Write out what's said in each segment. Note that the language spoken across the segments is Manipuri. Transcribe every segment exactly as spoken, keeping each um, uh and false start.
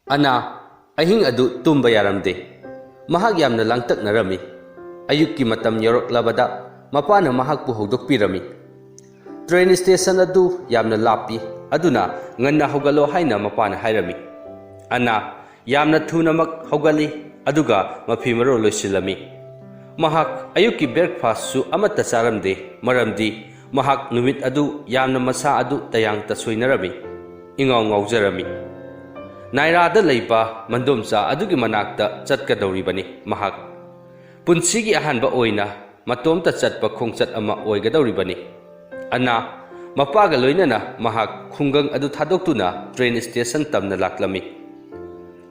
ꯑꯅꯥ ꯑꯍꯤꯡ ꯑꯗꯨ ꯇꯨꯝꯕ ꯌꯥꯔꯝꯗꯦ꯫ ꯃꯍꯥꯛ ꯌꯥꯝꯅ ꯂꯥꯡꯇꯛꯅꯔꯝꯃꯤ꯫ ꯑꯌꯨꯛꯀꯤ ꯃꯇꯝ ꯌꯧꯔꯛꯂꯕꯗ ꯃꯄꯥꯅ ꯃꯍꯥꯛꯄꯨ ꯍꯧꯗꯣꯛꯄꯤꯔꯝꯃꯤ꯫ "ꯇ꯭ꯔꯦꯟ ꯁ꯭ꯇꯦꯁꯟ ꯑꯗꯨ ꯌꯥꯝꯅ ꯂꯥꯞꯄꯤ, ꯑꯗꯨꯅ ꯉꯟꯅ ꯍꯧꯒꯠꯂꯣ" ꯍꯥꯏꯅ ꯃꯄꯥꯅ ꯍꯥꯏꯔꯝꯃꯤ꯫ ꯑꯅꯥ ꯌꯥꯝꯅ ꯊꯨꯅꯃꯛ ꯍꯧꯒꯠꯂꯤ, ꯑꯗꯨꯒ ꯃꯐꯤ ꯃꯔꯣꯜ ꯂꯣꯏꯁꯤꯜꯂꯝꯃꯤ꯫ ꯃꯍꯥꯛ ꯑꯌꯨꯛꯀꯤ ꯕ꯭ꯔꯦꯛꯐꯥꯁꯁꯨ ꯑꯃꯠꯇ ꯆꯥꯔꯝꯗꯦ, ꯃꯔꯝꯗꯤ ꯃꯍꯥꯛ ꯅꯨꯃꯤꯠ ꯑꯗꯨ ꯌꯥꯝꯅ ꯃꯁꯥ ꯑꯗꯨ ꯇꯌꯥꯡ ꯇꯁꯣꯏꯅꯔꯝꯃꯤ, ꯏꯉꯥꯎ ꯉꯥꯎꯖꯔꯝꯃꯤ꯫ ꯅꯥꯏꯔꯥꯗ ꯂꯩꯕ ꯃꯟꯗꯣꯝꯆꯥ ꯑꯗꯨꯒꯤ ꯃꯅꯥꯛꯇ ꯆꯠꯀꯗꯧꯔꯤꯕꯅꯤ ꯃꯍꯥꯛ꯫ ꯄꯨꯟꯁꯤꯒꯤ ꯑꯍꯥꯟꯕ ꯑꯣꯏꯅ ꯃꯇꯣꯝꯇ ꯆꯠꯄ ꯈꯣꯡꯆꯠ ꯑꯃ ꯑꯣꯏꯒꯗꯧꯔꯤꯕꯅꯤ꯫ ꯑꯅꯥ ꯃꯄꯥꯒ ꯂꯣꯏꯅꯅ ꯃꯍꯥꯛ ꯈꯨꯡꯒꯪ ꯑꯗꯨ ꯊꯥꯗꯣꯛꯇꯨꯅ ꯇ꯭ꯔꯦꯟ ꯁ꯭ꯇꯦꯁꯟ ꯇꯝꯅ ꯂꯥꯛꯂꯝꯃꯤ꯫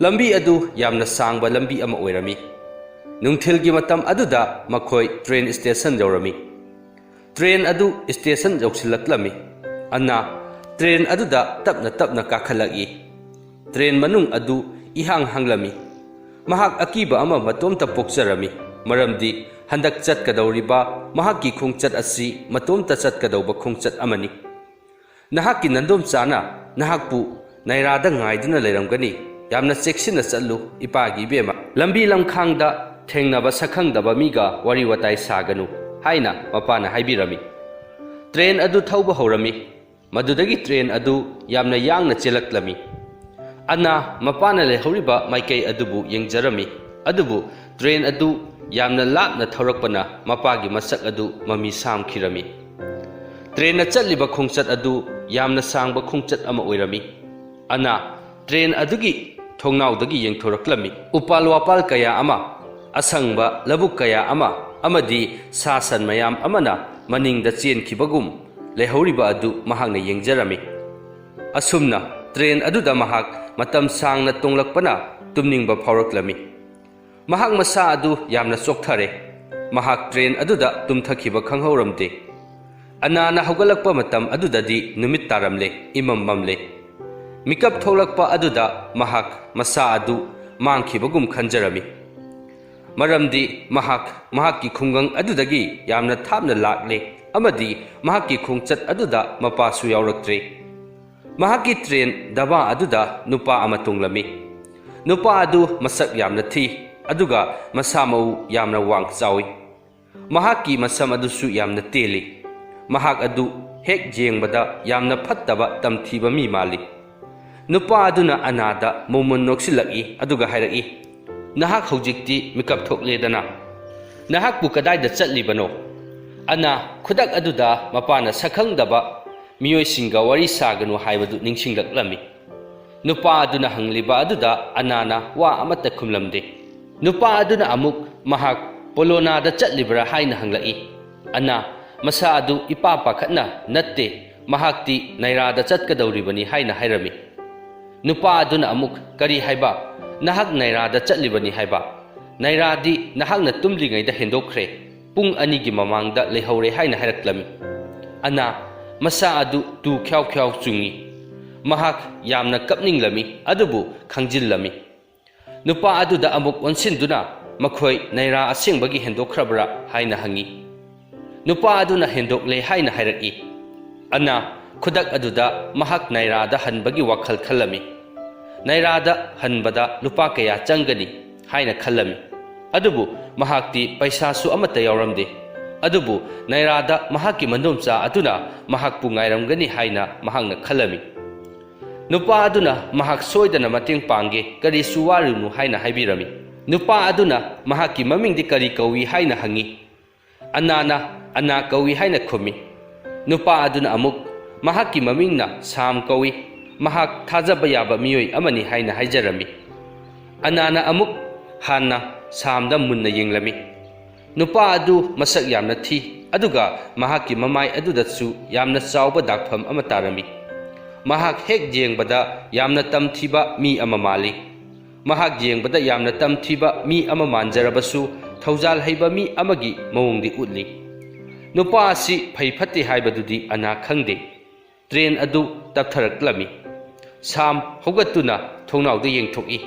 ꯂꯝꯕꯤ ꯑꯗꯨ ꯌꯥꯝꯅ ꯁꯥꯡꯕ ꯂꯝꯕꯤ ꯑꯃ ꯑꯣꯏꯔꯝꯃꯤ꯫ ꯅꯨꯡꯊꯤꯜꯒꯤ ꯃꯇꯝ ꯑꯗꯨꯗ ꯃꯈꯣꯏ ꯇ꯭ꯔꯦꯟ ꯁ꯭ꯇꯦꯁꯟ ꯌꯧꯔꯝꯃꯤ꯫ ꯇ꯭ꯔꯦꯟ ꯑꯗꯨ ꯁ꯭ꯇꯦꯁꯟ ꯌꯧꯁꯤꯜꯂꯛꯂꯝꯃꯤ꯫ ꯑꯅꯥ ꯇ꯭ꯔꯦꯟ ꯑꯗꯨꯗ ꯇꯞꯅ ꯇꯞꯅ ꯀꯥꯈꯠꯂꯛꯏ꯫ ꯇ꯭ꯔꯦꯟ ꯃꯅꯨꯡ ꯑꯗꯨ ꯏꯍꯥꯡ ꯍꯥꯡꯂꯝꯃꯤ꯫ ꯃꯍꯥꯛ ꯑꯀꯤꯕ ꯑꯃ ꯃꯇꯣꯝꯇ ꯄꯣꯛꯆꯔꯝꯃꯤ, ꯃꯔꯝꯗꯤ ꯍꯟꯗꯛ ꯆꯠꯀꯗꯧꯔꯤꯕ ꯃꯍꯥꯛꯀꯤ ꯈꯣꯡꯆꯠ ꯑꯁꯤ ꯃꯇꯣꯝꯇ ꯆꯠꯀꯗꯧꯕ ꯈꯣꯡꯆꯠ ꯑꯃꯅꯤ꯫ ꯅꯍꯥꯛꯀꯤ ꯅꯟꯗꯣꯝꯆꯥꯅ ꯅꯍꯥꯛꯄꯨ ꯅꯥꯏꯔꯥꯗ ꯉꯥꯏꯗꯨꯅ ꯂꯩꯔꯝꯒꯅꯤ꯫ ꯌꯥꯝꯅ ꯆꯦꯛꯁꯤꯟꯅ ꯆꯠꯂꯨ, ꯏꯄꯥꯒꯤ ꯏꯕꯦꯝꯃ꯫ ꯂꯝꯕꯤ ꯂꯝꯈꯥꯡꯗ ꯊꯦꯡꯅꯕ ꯁꯛꯈꯪꯗꯕ ꯃꯤꯒ ꯋꯥꯔꯤ ꯋꯥꯇꯥꯏ ꯁꯥꯒꯅꯨ ꯍꯥꯏꯅ ꯃꯄꯥꯅ ꯍꯥꯏꯕꯤꯔꯝꯃꯤ꯫ ꯇ꯭ꯔꯦꯟ ꯑꯗꯨ ꯊꯧꯕ ꯍꯧꯔꯝꯃꯤ꯫ ꯃꯗꯨꯗꯒꯤ ꯇ꯭ꯔꯦꯟ ꯑꯗꯨ ꯌꯥꯝꯅ ꯌꯥꯡꯅ ꯆꯦꯜꯂꯛꯂꯝꯃꯤ꯫ ꯑꯅꯥ ꯃꯄꯥꯅ ꯂꯩꯍꯧꯔꯤꯕ ꯃꯥꯏꯀꯩ ꯑꯗꯨꯕꯨ ꯌꯦꯡꯖꯔꯝꯃꯤ, ꯑꯗꯨꯕꯨ ꯇ꯭ꯔꯦꯟ ꯑꯗꯨ ꯌꯥꯝꯅ ꯂꯥꯞꯅ ꯊꯧꯔꯛꯄꯅ ꯃꯄꯥꯒꯤ ꯃꯁꯛ ꯑꯗꯨ ꯃꯃꯤ ꯁꯥꯝꯈꯤꯔꯝꯃꯤ꯫ ꯇ꯭ꯔꯦꯟꯅ ꯆꯠꯂꯤꯕ ꯈꯣꯡꯆꯠ ꯑꯗꯨ ꯌꯥꯝꯅ ꯁꯥꯡꯕ ꯈꯣꯡꯆꯠ ꯑꯃ ꯑꯣꯏꯔꯝꯃꯤ꯫ ꯑꯅꯥ ꯇ꯭ꯔꯦꯟ ꯑꯗꯨꯒꯤ ꯊꯣꯡꯅꯥꯎꯗꯒꯤ ꯌꯦꯡꯊꯣꯔꯛꯂꯝꯃꯤ꯫ ꯎꯄꯥꯜ ꯋꯥꯄꯥꯜ ꯀꯌꯥ ꯑꯃ, ꯑꯁꯪꯕ ꯂꯧꯕꯨꯛ ꯀꯌꯥ ꯑꯃ, ꯑꯃꯗꯤ ꯁꯥ ꯁꯟ ꯃꯌꯥꯝ ꯑꯃꯅ ꯃꯅꯤꯡꯗ ꯆꯦꯟꯈꯤꯕꯒꯨꯝ ꯂꯩꯍꯧꯔꯤꯕ ꯑꯗꯨ ꯃꯍꯥꯛꯅ ꯌꯦꯡꯖꯔꯝꯃꯤ꯫ ꯑꯁꯨꯝꯅ ꯇ꯭ꯔꯦꯟ ꯑꯗꯨꯗ ꯃꯍꯥꯛ ꯃꯇꯝ ꯁꯥꯡꯅ ꯇꯣꯡꯂꯛꯄꯅ ꯇꯨꯝꯅꯤꯡꯕ ꯐꯥꯎꯔꯛꯂꯝꯃꯤ꯫ ꯃꯍꯥꯛ ꯃꯁꯥ ꯑꯗꯨ ꯌꯥꯝꯅ ꯆꯣꯛꯊꯔꯦ꯫ ꯃꯍꯥꯛ ꯇ꯭ꯔꯦꯟ ꯑꯗꯨꯗ ꯇꯨꯝꯊꯈꯤꯕ ꯈꯪꯍꯧꯔꯝꯗꯦ꯫ ꯑꯅꯥꯅ ꯍꯧꯒꯠꯂꯛꯄ ꯃꯇꯝ ꯑꯗꯨꯗꯗꯤ ꯅꯨꯃꯤꯠ ꯇꯥꯔꯝꯂꯦ, ꯏꯃꯝ ꯃꯝꯂꯦ꯫ ꯃꯤꯀꯞ ꯊꯣꯛꯂꯛꯄ ꯑꯗꯨꯗ ꯃꯍꯥꯛ ꯃꯁꯥ ꯑꯗꯨ ꯃꯥꯡꯈꯤꯕꯒꯨꯝ ꯈꯟꯖꯔꯝꯃꯤ, ꯃꯔꯝꯗꯤ ꯃꯍꯥꯛ ꯃꯍꯥꯛꯀꯤ ꯈꯨꯡꯒꯪ ꯑꯗꯨꯗꯒꯤ ꯌꯥꯝꯅ ꯊꯥꯞꯅ ꯂꯥꯛꯂꯦ, ꯑꯃꯗꯤ ꯃꯍꯥꯛꯀꯤ ꯈꯣꯡꯆꯠ ꯑꯗꯨꯗ ꯃꯄꯥꯁꯨ ꯌꯥꯎꯔꯛꯇ꯭ꯔꯦ꯫ ꯃꯍꯥꯛꯀꯤ ꯇ꯭ꯔꯦꯟ ꯗꯕꯥ ꯑꯗꯨꯗ ꯅꯨꯄꯥ ꯑꯃ ꯇꯣꯡꯂꯝꯃꯤ꯫ ꯅꯨꯄꯥ ꯑꯗꯨ ꯃꯁꯛ ꯌꯥꯝꯅ ꯊꯤ, ꯑꯗꯨꯒ ꯃꯁꯥ ꯃꯎ ꯌꯥꯝꯅ ꯋꯥꯡ ꯆꯥꯎꯏ꯫ ꯃꯍꯥꯛꯀꯤ ꯃꯁꯝ ꯑꯗꯨꯁꯨ ꯌꯥꯝꯅ ꯇꯦꯜꯂꯤ꯫ ꯃꯍꯥꯛ ꯑꯗꯨ ꯍꯦꯛ ꯌꯦꯡꯕꯗ ꯌꯥꯝꯅ ꯐꯠꯇꯕ ꯇꯝꯊꯤꯕ ꯃꯤ ꯃꯥꯜꯂꯤ꯫ ꯅꯨꯄꯥ ꯑꯗꯨꯅ ꯑꯅꯥꯗ ꯃꯣꯃꯣꯟ ꯅꯣꯛꯁꯤꯜꯂꯛꯏ ꯑꯗꯨꯒ ꯍꯥꯏꯔꯛꯏ, "ꯅꯍꯥꯛ ꯍꯧꯖꯤꯛꯇꯤ ꯃꯤꯀꯞ ꯊꯣꯛꯂꯦꯗꯅ꯫ ꯅꯍꯥꯛꯄꯨ ꯀꯗꯥꯏꯗ ꯆꯠꯂꯤꯕꯅꯣ?" ꯑꯅꯥ ꯈꯨꯗꯛ ꯑꯗꯨꯗ ꯃꯄꯥꯅ ꯁꯛꯈꯪꯗꯕ ꯃꯤꯑꯣꯏꯁꯤꯡꯒ ꯋꯥꯔꯤ ꯁꯥꯒꯅꯨ ꯍꯥꯏꯕꯗꯨ ꯅꯤꯡꯁꯤꯡꯂꯛꯂꯝꯃꯤ꯫ ꯅꯨꯄꯥ ꯑꯗꯨꯅ ꯍꯪꯂꯤꯕ ꯑꯗꯨꯗ ꯑꯅꯥꯅ ꯋꯥ ꯑꯃꯠꯇ ꯈꯨꯝꯂꯝꯗꯦ꯫ ꯅꯨꯄꯥ ꯑꯗꯨꯅ ꯑꯃꯨꯛ ꯃꯍꯥꯛ ꯄꯣꯂꯣꯅꯥꯗ ꯆꯠꯂꯤꯕ꯭ꯔꯥ ꯍꯥꯏꯅ ꯍꯪꯂꯛꯏ꯫ ꯑꯅꯥ ꯃꯁꯥ ꯑꯗꯨ ꯏꯄꯥ ꯄꯥꯈꯠꯅ, "ꯅꯠꯇꯦ, ꯃꯍꯥꯛꯇꯤ ꯅꯩꯔꯥꯗ ꯆꯠꯀꯗꯧꯔꯤꯕꯅꯤ" ꯍꯥꯏꯅ ꯍꯥꯏꯔꯝꯃꯤ꯫ ꯅꯨꯄꯥ ꯑꯗꯨꯅ ꯑꯃꯨꯛ, "ꯀꯔꯤ ꯍꯥꯏꯕ? ꯅꯍꯥꯛ ꯅꯩꯔꯥꯗ ꯆꯠꯂꯤꯕꯅꯤ ꯍꯥꯏꯕ? ꯅꯩꯔꯥꯗꯤ ꯅꯍꯥꯛꯅ ꯇꯨꯝꯂꯤꯉꯩꯗ ꯍꯦꯟꯗꯣꯛꯈ꯭ꯔꯦ꯫ ꯄꯨꯡ ꯑꯅꯤꯒꯤ ꯃꯃꯥꯡꯗ ꯂꯩꯍꯧꯔꯦ" ꯍꯥꯏꯅ ꯍꯥꯏꯔꯛꯂꯝꯃꯤ꯫ ꯑꯅꯥ ꯃꯁꯥ ꯑꯗꯨ ꯇꯨ ꯈ꯭ꯌꯥꯎ ꯈ꯭ꯌꯥꯎ ꯆꯨꯡꯉꯤ꯫ ꯃꯍꯥꯛ ꯌꯥꯝꯅ ꯀꯞꯅꯤꯡꯂꯝꯃꯤ, ꯑꯗꯨꯕꯨ ꯈꯪꯖꯤꯜꯂꯝꯃꯤ꯫ ꯅꯨꯄꯥ ꯑꯗꯨꯗ ꯑꯃꯨꯛ ꯑꯣꯟꯁꯤꯟꯗꯨꯅ, "ꯃꯈꯣꯏ ꯅꯩꯔꯥ ꯑꯁꯦꯡꯕꯒꯤ ꯍꯦꯟꯗꯣꯛꯈ꯭ꯔꯕ꯭ꯔꯥ?" ꯍꯥꯏꯅ ꯍꯪꯉꯤ꯫ ꯅꯨꯄꯥ ꯑꯗꯨꯅ ꯍꯦꯟꯗꯣꯛꯂꯦ ꯍꯥꯏꯅ ꯍꯥꯏꯔꯛꯏ꯫ ꯑꯅꯥ ꯈꯨꯗꯛ ꯑꯗꯨꯗ ꯃꯍꯥꯛ ꯅꯩꯔꯥꯗ ꯍꯟꯕꯒꯤ ꯋꯥꯈꯜ ꯈꯜꯂꯝꯃꯤ꯫ ꯅꯩꯔꯥꯗ ꯍꯟꯕꯗ ꯂꯨꯄꯥ ꯀꯌꯥ ꯆꯪꯒꯅꯤ ꯍꯥꯏꯅ ꯈꯜꯂꯝꯃꯤ꯫ ꯑꯗꯨꯕꯨ ꯃꯍꯥꯛꯇꯤ ꯄꯩꯁꯥꯁꯨ ꯑꯃꯠꯇ ꯌꯥꯎꯔꯝꯗꯦ꯫ ꯑꯗꯨꯕꯨ ꯅꯩꯔꯥꯗ ꯃꯍꯥꯛꯀꯤ ꯃꯗꯣꯝꯆꯥ ꯑꯗꯨꯅ ꯃꯍꯥꯛꯄꯨ ꯉꯥꯏꯔꯝꯒꯅꯤ ꯍꯥꯏꯅ ꯃꯍꯥꯛꯅ ꯈꯜꯂꯝꯃꯤ꯫ ꯅꯨꯄꯥ ꯑꯗꯨꯅ ꯃꯍꯥꯛ ꯁꯣꯏꯗꯅ ꯃꯇꯦꯡ ꯄꯥꯡꯒꯦ, ꯀꯔꯤꯁꯨ ꯋꯥꯔꯨꯅꯨ ꯍꯥꯏꯅ ꯍꯥꯏꯕꯤꯔꯝꯃꯤ꯫ ꯅꯨꯄꯥ ꯑꯗꯨꯅ ꯃꯍꯥꯛꯀꯤ ꯃꯃꯤꯡꯗꯤ ꯀꯔꯤ ꯀꯧꯏ ꯍꯥꯏꯅ ꯍꯪꯉꯤ꯫ ꯑꯅꯥꯅ ꯑꯅꯥ ꯀꯧꯏ ꯍꯥꯏꯅ ꯈꯨꯝꯃꯤ꯫ ꯅꯨꯄꯥ ꯑꯗꯨꯅ ꯑꯃꯨꯛ ꯃꯍꯥꯛꯀꯤ ꯃꯃꯤꯡꯅ ꯁꯥꯝ ꯀꯧꯏ, ꯃꯍꯥꯛ ꯊꯥꯖꯕ ꯌꯥꯕ ꯃꯤꯑꯣꯏ ꯑꯃꯅꯤ ꯍꯥꯏꯅ ꯍꯥꯏꯖꯔꯝꯃꯤ꯫ ꯑꯅꯥꯅ ꯑꯃꯨꯛ ꯍꯥꯟꯅ ꯁꯥꯝꯗ ꯃꯨꯟꯅ ꯌꯦꯡꯂꯝꯃꯤ꯫ ꯅꯨꯄꯥ ꯑꯗꯨ ꯃꯁꯛ ꯌꯥꯝꯅ ꯊꯤ, ꯑꯗꯨꯒ ꯃꯍꯥꯛꯀꯤ ꯃꯃꯥꯏ ꯑꯗꯨꯗꯁꯨ ꯌꯥꯝꯅ ꯆꯥꯎꯕ ꯗꯥꯛꯐꯝ ꯑꯃ ꯇꯥꯔꯝꯃꯤ꯫ ꯃꯍꯥꯛ ꯍꯦꯛ ꯌꯦꯡꯕꯗ ꯌꯥꯝꯅ ꯇꯝꯊꯤꯕ ꯃꯤ ꯑꯃ ꯃꯥꯜꯂꯤ꯫ ꯃꯍꯥꯛ ꯌꯦꯡꯕꯗ ꯌꯥꯝꯅ ꯇꯝꯊꯤꯕ ꯃꯤ ꯑꯃ ꯃꯥꯟꯖꯔꯕꯁꯨ, ꯊꯧꯖꯥꯜ ꯍꯩꯕ ꯃꯤ ꯑꯃꯒꯤ ꯃꯑꯣꯡꯗꯤ ꯎꯠꯂꯤ꯫ ꯅꯨꯄꯥ ꯑꯁꯤ ꯐꯩ ꯐꯠꯇꯦ ꯍꯥꯏꯕꯗꯨꯗꯤ ꯑꯅꯥ ꯈꯪꯗꯦ꯫ ꯇ꯭ꯔꯦꯟ ꯑꯗꯨ ꯇꯞꯊꯔꯛꯂꯝꯃꯤ꯫ ꯁꯥꯝ ꯍꯧꯒꯠꯇꯨꯅ ꯊꯣꯡꯅꯥꯎꯗ ꯌꯦꯡꯊꯣꯛꯏ꯫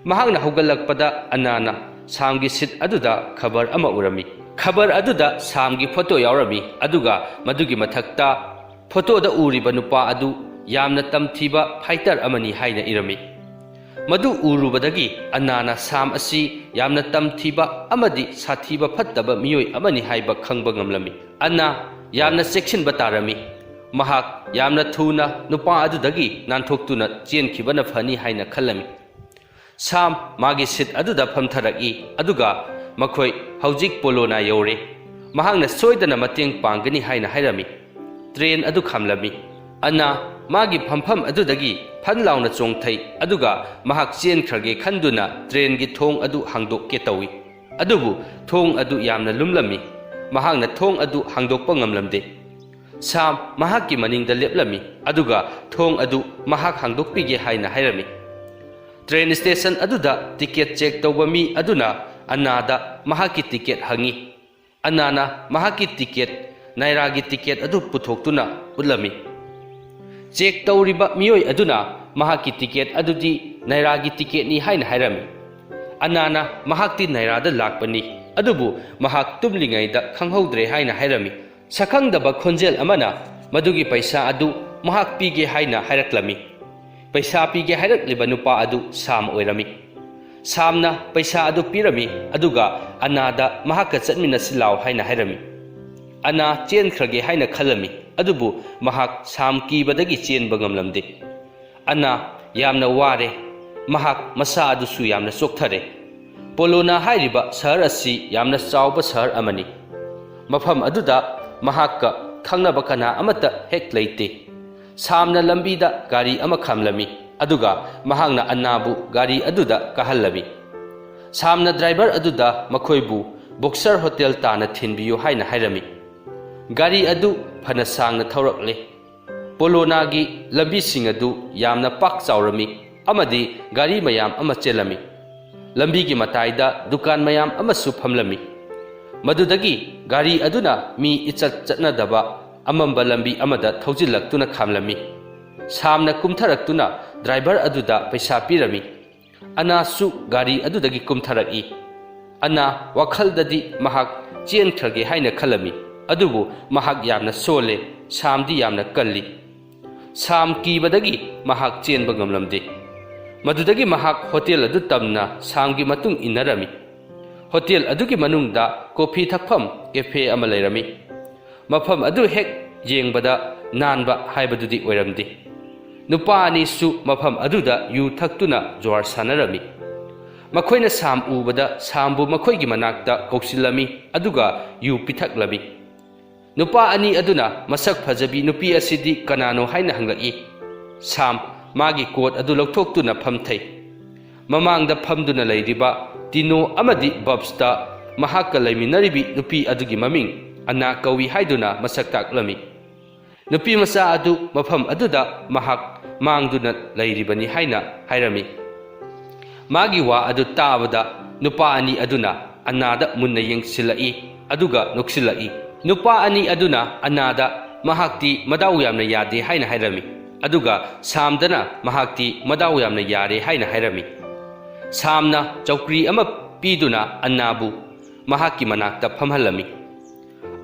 ꯃꯍꯥꯛꯅ ꯍꯧꯒꯠꯂꯛꯄꯗ ꯑꯅꯥꯅ ꯁꯥꯝꯒꯤ ꯁꯤꯠ ꯑꯗꯨꯗ ꯈꯕꯔ ꯑꯃ ꯎꯔꯝꯃꯤ꯫ ꯈꯕꯔ ꯑꯗꯨꯗ ꯁꯥꯝꯒꯤ ꯐꯣꯇꯣ ꯌꯥꯎꯔꯝꯃꯤ, ꯑꯗꯨꯒ ꯃꯗꯨꯒꯤ ꯃꯊꯛꯇ ꯐꯣꯇꯣꯗ ꯎꯔꯤꯕ ꯅꯨꯄꯥ ꯑꯗꯨ ꯌꯥꯝꯅ ꯇꯝꯊꯤꯕ ꯐꯥꯏꯇꯔ ꯑꯃꯅꯤ ꯍꯥꯏꯅ ꯏꯔꯝꯃꯤ꯫ ꯃꯗꯨ ꯎꯔꯨꯕꯗꯒꯤ ꯑꯅꯥꯅ ꯁꯥꯝ ꯑꯁꯤ ꯌꯥꯝꯅ ꯇꯝꯊꯤꯕ ꯑꯃꯗꯤ ꯁꯥꯊꯤꯕ ꯐꯠꯇꯕ ꯃꯤꯑꯣꯏ ꯑꯃꯅꯤ ꯍꯥꯏꯕ ꯈꯪꯕ ꯉꯝꯂꯝꯃꯤ꯫ ꯑꯅꯥ ꯌꯥꯝꯅ ꯆꯦꯛꯁꯤꯟꯕ ꯇꯥꯔꯝꯃꯤ꯫ ꯃꯍꯥꯛ ꯌꯥꯝꯅ ꯊꯨꯅ ꯅꯨꯄꯥ ꯑꯗꯨꯗꯒꯤ ꯅꯥꯟꯊꯣꯛꯇꯨꯅ ꯆꯦꯟꯈꯤꯕꯅ ꯐꯅꯤ ꯍꯥꯏꯅ ꯈꯜꯂꯝꯃꯤ꯫ ꯁꯥꯝ ꯃꯥꯒꯤ ꯁꯤꯠ ꯑꯗꯨꯗ ꯐꯝꯊꯔꯛꯏ, ꯑꯗꯨꯒ ꯃꯈꯣꯏ ꯍꯧꯖꯤꯛ ꯄꯣꯂꯣꯅꯥ ꯌꯧꯔꯦ꯫ ꯃꯍꯥꯛꯅ ꯁꯣꯏꯗꯅ ꯃꯇꯦꯡ ꯄꯥꯡꯒꯅꯤ ꯍꯥꯏꯅ ꯍꯥꯏꯔꯝꯃꯤ꯫ ꯇ꯭ꯔꯦꯟ ꯑꯗꯨ ꯈꯥꯝꯂꯝꯃꯤ꯫ ꯑꯅꯥ ꯃꯥꯒꯤ ꯐꯝꯐꯝ ꯑꯗꯨꯗꯒꯤ ꯐꯟ ꯂꯥꯎꯅ ꯆꯣꯡꯊꯩ, ꯑꯗꯨꯒ ꯃꯍꯥꯛ ꯆꯦꯟꯈ꯭ꯔꯒꯦ ꯈꯟꯗꯨꯅ ꯇ꯭ꯔꯦꯟꯒꯤ ꯊꯣꯡ ꯑꯗꯨ ꯍꯥꯡꯗꯣꯛꯀꯦ ꯇꯧꯏ꯫ ꯑꯗꯨꯕꯨ ꯊꯣꯡ ꯑꯗꯨ ꯌꯥꯝꯅ ꯂꯨꯝꯂꯝꯃꯤ꯫ ꯃꯍꯥꯛꯅ ꯊꯣꯡ ꯑꯗꯨ ꯍꯥꯡꯗꯣꯛꯄ ꯉꯝꯂꯝꯗꯦ꯫ ꯁꯥꯝ ꯃꯍꯥꯛꯀꯤ ꯃꯅꯤꯡꯗ ꯂꯦꯞꯂꯝꯃꯤ, ꯑꯗꯨꯒ ꯊꯣꯡ ꯑꯗꯨ ꯃꯍꯥꯛ ꯍꯥꯡꯗꯣꯛꯄꯤꯒꯦ ꯍꯥꯏꯅ ꯍꯥꯏꯔꯝꯃꯤ꯫ ꯇ꯭ꯔꯦꯟ ꯁ꯭ꯇꯦꯁꯟ ꯑꯗꯨꯗ ꯇꯤꯀꯦꯠ ꯆꯦꯛ ꯇꯧꯕ ꯃꯤ ꯑꯗꯨꯅ ꯑꯅꯥꯗ ꯃꯍꯥꯛꯀꯤ ꯇꯤꯀꯦꯠ ꯍꯪꯉꯤ꯫ ꯑꯅꯥꯅ ꯃꯍꯥꯛꯀꯤ ꯇꯤꯀꯦꯠ, ꯅꯥꯏꯔꯥꯒꯤ ꯇꯤꯀꯦꯠ ꯑꯗꯨ ꯄꯨꯊꯣꯛꯇꯨꯅ ꯎꯠꯂꯝꯃꯤ꯫ ꯆꯦꯛ ꯇꯧꯔꯤꯕ ꯃꯤꯑꯣꯏ ꯑꯗꯨꯅ ꯃꯍꯥꯛꯀꯤ ꯇꯤꯀꯦꯠ ꯑꯗꯨꯗꯤ ꯅꯥꯏꯔꯥꯒꯤ ꯇꯤꯀꯦꯠꯅꯤ ꯍꯥꯏꯅ ꯍꯥꯏꯔꯝꯃꯤ꯫ ꯑꯅꯥꯅ ꯃꯍꯥꯛꯇꯤ ꯅꯥꯏꯔꯥꯗ ꯂꯥꯛꯄꯅꯤ, ꯑꯗꯨꯕꯨ ꯃꯍꯥꯛ ꯇꯨꯝꯂꯤꯉꯩꯗ ꯈꯪꯍꯧꯗ꯭ꯔꯦ ꯍꯥꯏꯅ ꯍꯥꯏꯔꯝꯃꯤ꯫ ꯁꯛꯈꯪꯗꯕ ꯈꯣꯟꯖꯦꯜ ꯑꯃꯅ ꯃꯗꯨꯒꯤ ꯄꯩꯁꯥ ꯑꯗꯨ ꯃꯍꯥꯛ ꯄꯤꯒꯦ ꯍꯥꯏꯅ ꯍꯥꯏꯔꯛꯂꯝꯃꯤ꯫ ꯄꯩꯁꯥ ꯄꯤꯒꯦ ꯍꯥꯏꯔꯛꯂꯤꯕ ꯅꯨꯄꯥ ꯑꯗꯨ ꯁꯥꯝ ꯑꯣꯏꯔꯝꯃꯤ꯫ ꯁꯥꯝꯅ ꯄꯩꯁꯥ ꯑꯗꯨ ꯄꯤꯔꯝꯃꯤ, ꯑꯗꯨꯒ ꯑꯅꯥꯗ ꯃꯍꯥꯛꯀ ꯆꯠꯃꯤꯟꯅꯁꯤ ꯂꯥꯎ ꯍꯥꯏꯅ ꯍꯥꯏꯔꯝꯃꯤ꯫ ꯑꯅꯥ ꯆꯦꯟꯈ꯭ꯔꯒꯦ ꯍꯥꯏꯅ ꯈꯜꯂꯝꯃꯤ, ꯑꯗꯨꯕꯨ ꯃꯍꯥꯛ ꯁꯥꯝ ꯀꯤꯕꯗꯒꯤ ꯆꯦꯟꯕ ꯉꯝꯂꯝꯗꯦ꯫ ꯑꯅꯥ ꯌꯥꯝꯅ ꯋꯥꯔꯦ꯫ ꯃꯍꯥꯛ ꯃꯁꯥ ꯑꯗꯨꯁꯨ ꯌꯥꯝꯅ ꯆꯣꯛꯊꯔꯦ꯫ ꯄꯣꯂꯣꯅꯥ ꯍꯥꯏꯔꯤꯕ ꯁꯍꯔ ꯑꯁꯤ ꯌꯥꯝꯅ ꯆꯥꯎꯕ ꯁꯍꯔ ꯑꯃꯅꯤ꯫ ꯃꯐꯝ ꯑꯗꯨꯗ ꯃꯍꯥꯛꯀ ꯈꯪꯅꯕ ꯀꯅꯥ ꯑꯃꯠꯇ ꯍꯦꯛ ꯂꯩꯇꯦ꯫ ꯁꯥꯝꯅ ꯂꯝꯕꯤꯗ ꯒꯥꯔꯤ ꯑꯃ ꯈꯥꯝꯂꯝꯃꯤ, ꯑꯗꯨꯒ ꯃꯍꯥꯛꯅ ꯑꯅꯥꯕꯨ ꯒꯥꯔꯤ ꯑꯗꯨꯗ ꯀꯥꯍꯜꯂꯝꯃꯤ꯫ ꯁꯥꯝꯅ ꯗ꯭ꯔꯥꯏꯚꯔ ꯑꯗꯨꯗ ꯃꯈꯣꯏꯕꯨ ꯕꯣꯛꯁꯔ ꯍꯣꯇꯦꯜ ꯇꯥꯟꯅ ꯊꯤꯟꯕꯤꯌꯨ ꯍꯥꯏꯅ ꯍꯥꯏꯔꯝꯃꯤ꯫ ꯒꯥꯔꯤ ꯑꯗꯨ ꯐꯅ ꯁꯥꯡꯅ ꯊꯧꯔꯛꯂꯦ꯫ ꯄꯣꯂꯣꯅꯥꯒꯤ ꯂꯝꯕꯤꯁꯤꯡ ꯑꯗꯨ ꯌꯥꯝꯅ ꯄꯥꯛ ꯆꯥꯎꯔꯝꯃꯤ, ꯑꯃꯗꯤ ꯒꯥꯔꯤ ꯃꯌꯥꯝ ꯑꯃ ꯆꯦꯜꯂꯝꯃꯤ꯫ ꯂꯝꯕꯤꯒꯤ ꯃꯇꯥꯏꯗ ꯗꯨꯀꯥꯟ ꯃꯌꯥꯝ ꯑꯃꯁꯨ ꯐꯝꯂꯝꯃꯤ꯫ ꯃꯗꯨꯗꯒꯤ ꯒꯥꯔꯤ ꯑꯗꯨꯅ ꯃꯤ ꯏꯆꯠ ꯆꯠꯅꯗꯕ ꯑꯃꯝꯕ ꯂꯝꯕꯤ ꯑꯃꯗ ꯊꯧꯖꯤꯜꯂꯛꯇꯨꯅ ꯈꯥꯝꯂꯝꯃꯤ꯫ ꯁꯥꯝꯅ ꯀꯨꯝꯊꯔꯛꯇꯨꯅ ꯗ꯭ꯔꯥꯏꯚꯔ ꯑꯗꯨꯗ ꯄꯩꯁꯥ ꯄꯤꯔꯝꯃꯤ꯫ ꯑꯅꯥꯁꯨ ꯒꯥꯔꯤ ꯑꯗꯨꯗꯒꯤ ꯀꯨꯝꯊꯔꯛꯏ꯫ ꯑꯅꯥ ꯋꯥꯈꯜꯗꯗꯤ ꯃꯍꯥꯛ ꯆꯦꯟꯈ꯭ꯔꯒꯦ ꯍꯥꯏꯅ ꯈꯜꯂꯝꯃꯤ, ꯑꯗꯨꯕꯨ ꯃꯍꯥꯛ ꯌꯥꯝꯅ ꯁꯣꯜꯂꯦ, ꯁꯥꯝꯗꯤ ꯌꯥꯝꯅ ꯀꯜꯂꯤ꯫ ꯁꯥꯝ ꯀꯤꯕꯗꯒꯤ ꯃꯍꯥꯛ ꯆꯦꯟꯕ ꯉꯝꯂꯝꯗꯦ꯫ ꯃꯗꯨꯗꯒꯤ ꯃꯍꯥꯛ ꯍꯣꯇꯦꯜ ꯑꯗꯨ ꯇꯝꯅ ꯁꯥꯝꯒꯤ ꯃꯇꯨꯡ ꯏꯟꯅꯔꯝꯃꯤ꯫ ꯍꯣꯇꯦꯜ ꯑꯗꯨꯒꯤ ꯃꯅꯨꯡꯗ ꯀꯣꯐꯤ ꯊꯛꯐꯝ ꯀꯦꯐꯦ ꯑꯃ ꯂꯩꯔꯝꯃꯤ꯫ ꯃꯐꯝ ꯑꯗꯨ ꯍꯦꯛ ꯌꯦꯡꯕꯗ ꯅꯥꯟꯕ ꯍꯥꯏꯕꯗꯨꯗꯤ ꯑꯣꯏꯔꯝꯗꯦ꯫ ꯅꯨꯄꯥ ꯑꯅꯤꯁꯨ ꯃꯐꯝ ꯑꯗꯨꯗ ꯌꯨ ꯊꯛꯇꯨꯅ ꯖꯨꯋꯥꯔ ꯁꯥꯟꯅꯔꯝꯃꯤ꯫ ꯃꯈꯣꯏꯅ ꯁꯥꯝ ꯎꯕꯗ ꯁꯥꯝꯕꯨ ꯃꯈꯣꯏꯒꯤ ꯃꯅꯥꯛꯇ ꯀꯧꯁꯤꯜꯂꯝꯃꯤ, ꯑꯗꯨꯒ ꯌꯨ ꯄꯤꯊꯛꯂꯝꯃꯤ꯫ ꯅꯨꯄꯥ ꯑꯅꯤ ꯑꯗꯨꯅ ꯃꯁꯛ ꯐꯖꯕꯤ ꯅꯨꯄꯤ ꯑꯁꯤꯗꯤ ꯀꯅꯥꯅꯣ ꯍꯥꯏꯅ ꯍꯪꯂꯛꯏ꯫ ꯁꯥꯝ ꯃꯥꯒꯤ ꯀꯣꯠ ꯑꯗꯨ ꯂꯧꯊꯣꯛꯇꯨꯅ ꯐꯝꯊꯩ꯫ ꯃꯃꯥꯡꯗ ꯐꯝꯗꯨꯅ ꯂꯩꯔꯤꯕ ꯇꯤꯅꯣ ꯑꯃꯗꯤ ꯕꯕꯁꯇ ꯃꯍꯥꯛꯀ ꯂꯩꯃꯤꯟꯅꯔꯤꯕꯤ ꯅꯨꯄꯤ ꯑꯗꯨꯒꯤ ꯃꯃꯤꯡ ꯑꯅꯥ ꯀꯧꯏ ꯍꯥꯏꯗꯨꯅ ꯃꯁꯛ ꯇꯥꯛꯂꯝꯃꯤ꯫ ꯅꯨꯄꯤ ꯃꯆꯥ ꯑꯗꯨ ꯃꯐꯝ ꯑꯗꯨꯗ ꯃꯍꯥꯛ ꯃꯥꯡꯗꯨꯅ ꯂꯩꯔꯤꯕꯅꯤ ꯍꯥꯏꯅ ꯍꯥꯏꯔꯝꯃꯤ꯫ ꯃꯥꯒꯤ ꯋꯥ ꯑꯗꯨ ꯇꯥꯕꯗ ꯅꯨꯄꯥ ꯑꯅꯤ ꯑꯗꯨꯅ ꯑꯅꯥꯗ ꯃꯨꯟꯅ ꯌꯦꯡꯁꯤꯜꯂꯛꯏ, ꯑꯗꯨꯒ ꯅꯣꯛꯁꯤꯜꯂꯛꯏ꯫ ꯅꯨꯄꯥ ꯑꯅꯤ ꯑꯗꯨꯅ ꯑꯅꯥꯗ ꯃꯍꯥꯛꯇꯤ ꯃꯗꯥꯎ ꯌꯥꯝꯅ ꯌꯥꯗꯦ ꯍꯥꯏꯅ ꯍꯥꯏꯔꯝꯃꯤ, ꯑꯗꯨꯒ ꯁꯥꯝꯗꯅ ꯃꯍꯥꯛꯇꯤ ꯃꯗꯥꯎ ꯌꯥꯝꯅ ꯌꯥꯔꯦ ꯍꯥꯏꯅ ꯍꯥꯏꯔꯝꯃꯤ꯫ ꯁꯥꯝꯅ ꯆꯧꯀ꯭ꯔꯤ ꯑꯃ ꯄꯤꯗꯨꯅ ꯑꯅꯥꯕꯨ ꯃꯍꯥꯛꯀꯤ ꯃꯅꯥꯛꯇ ꯐꯝꯍꯜꯂꯝꯃꯤ꯫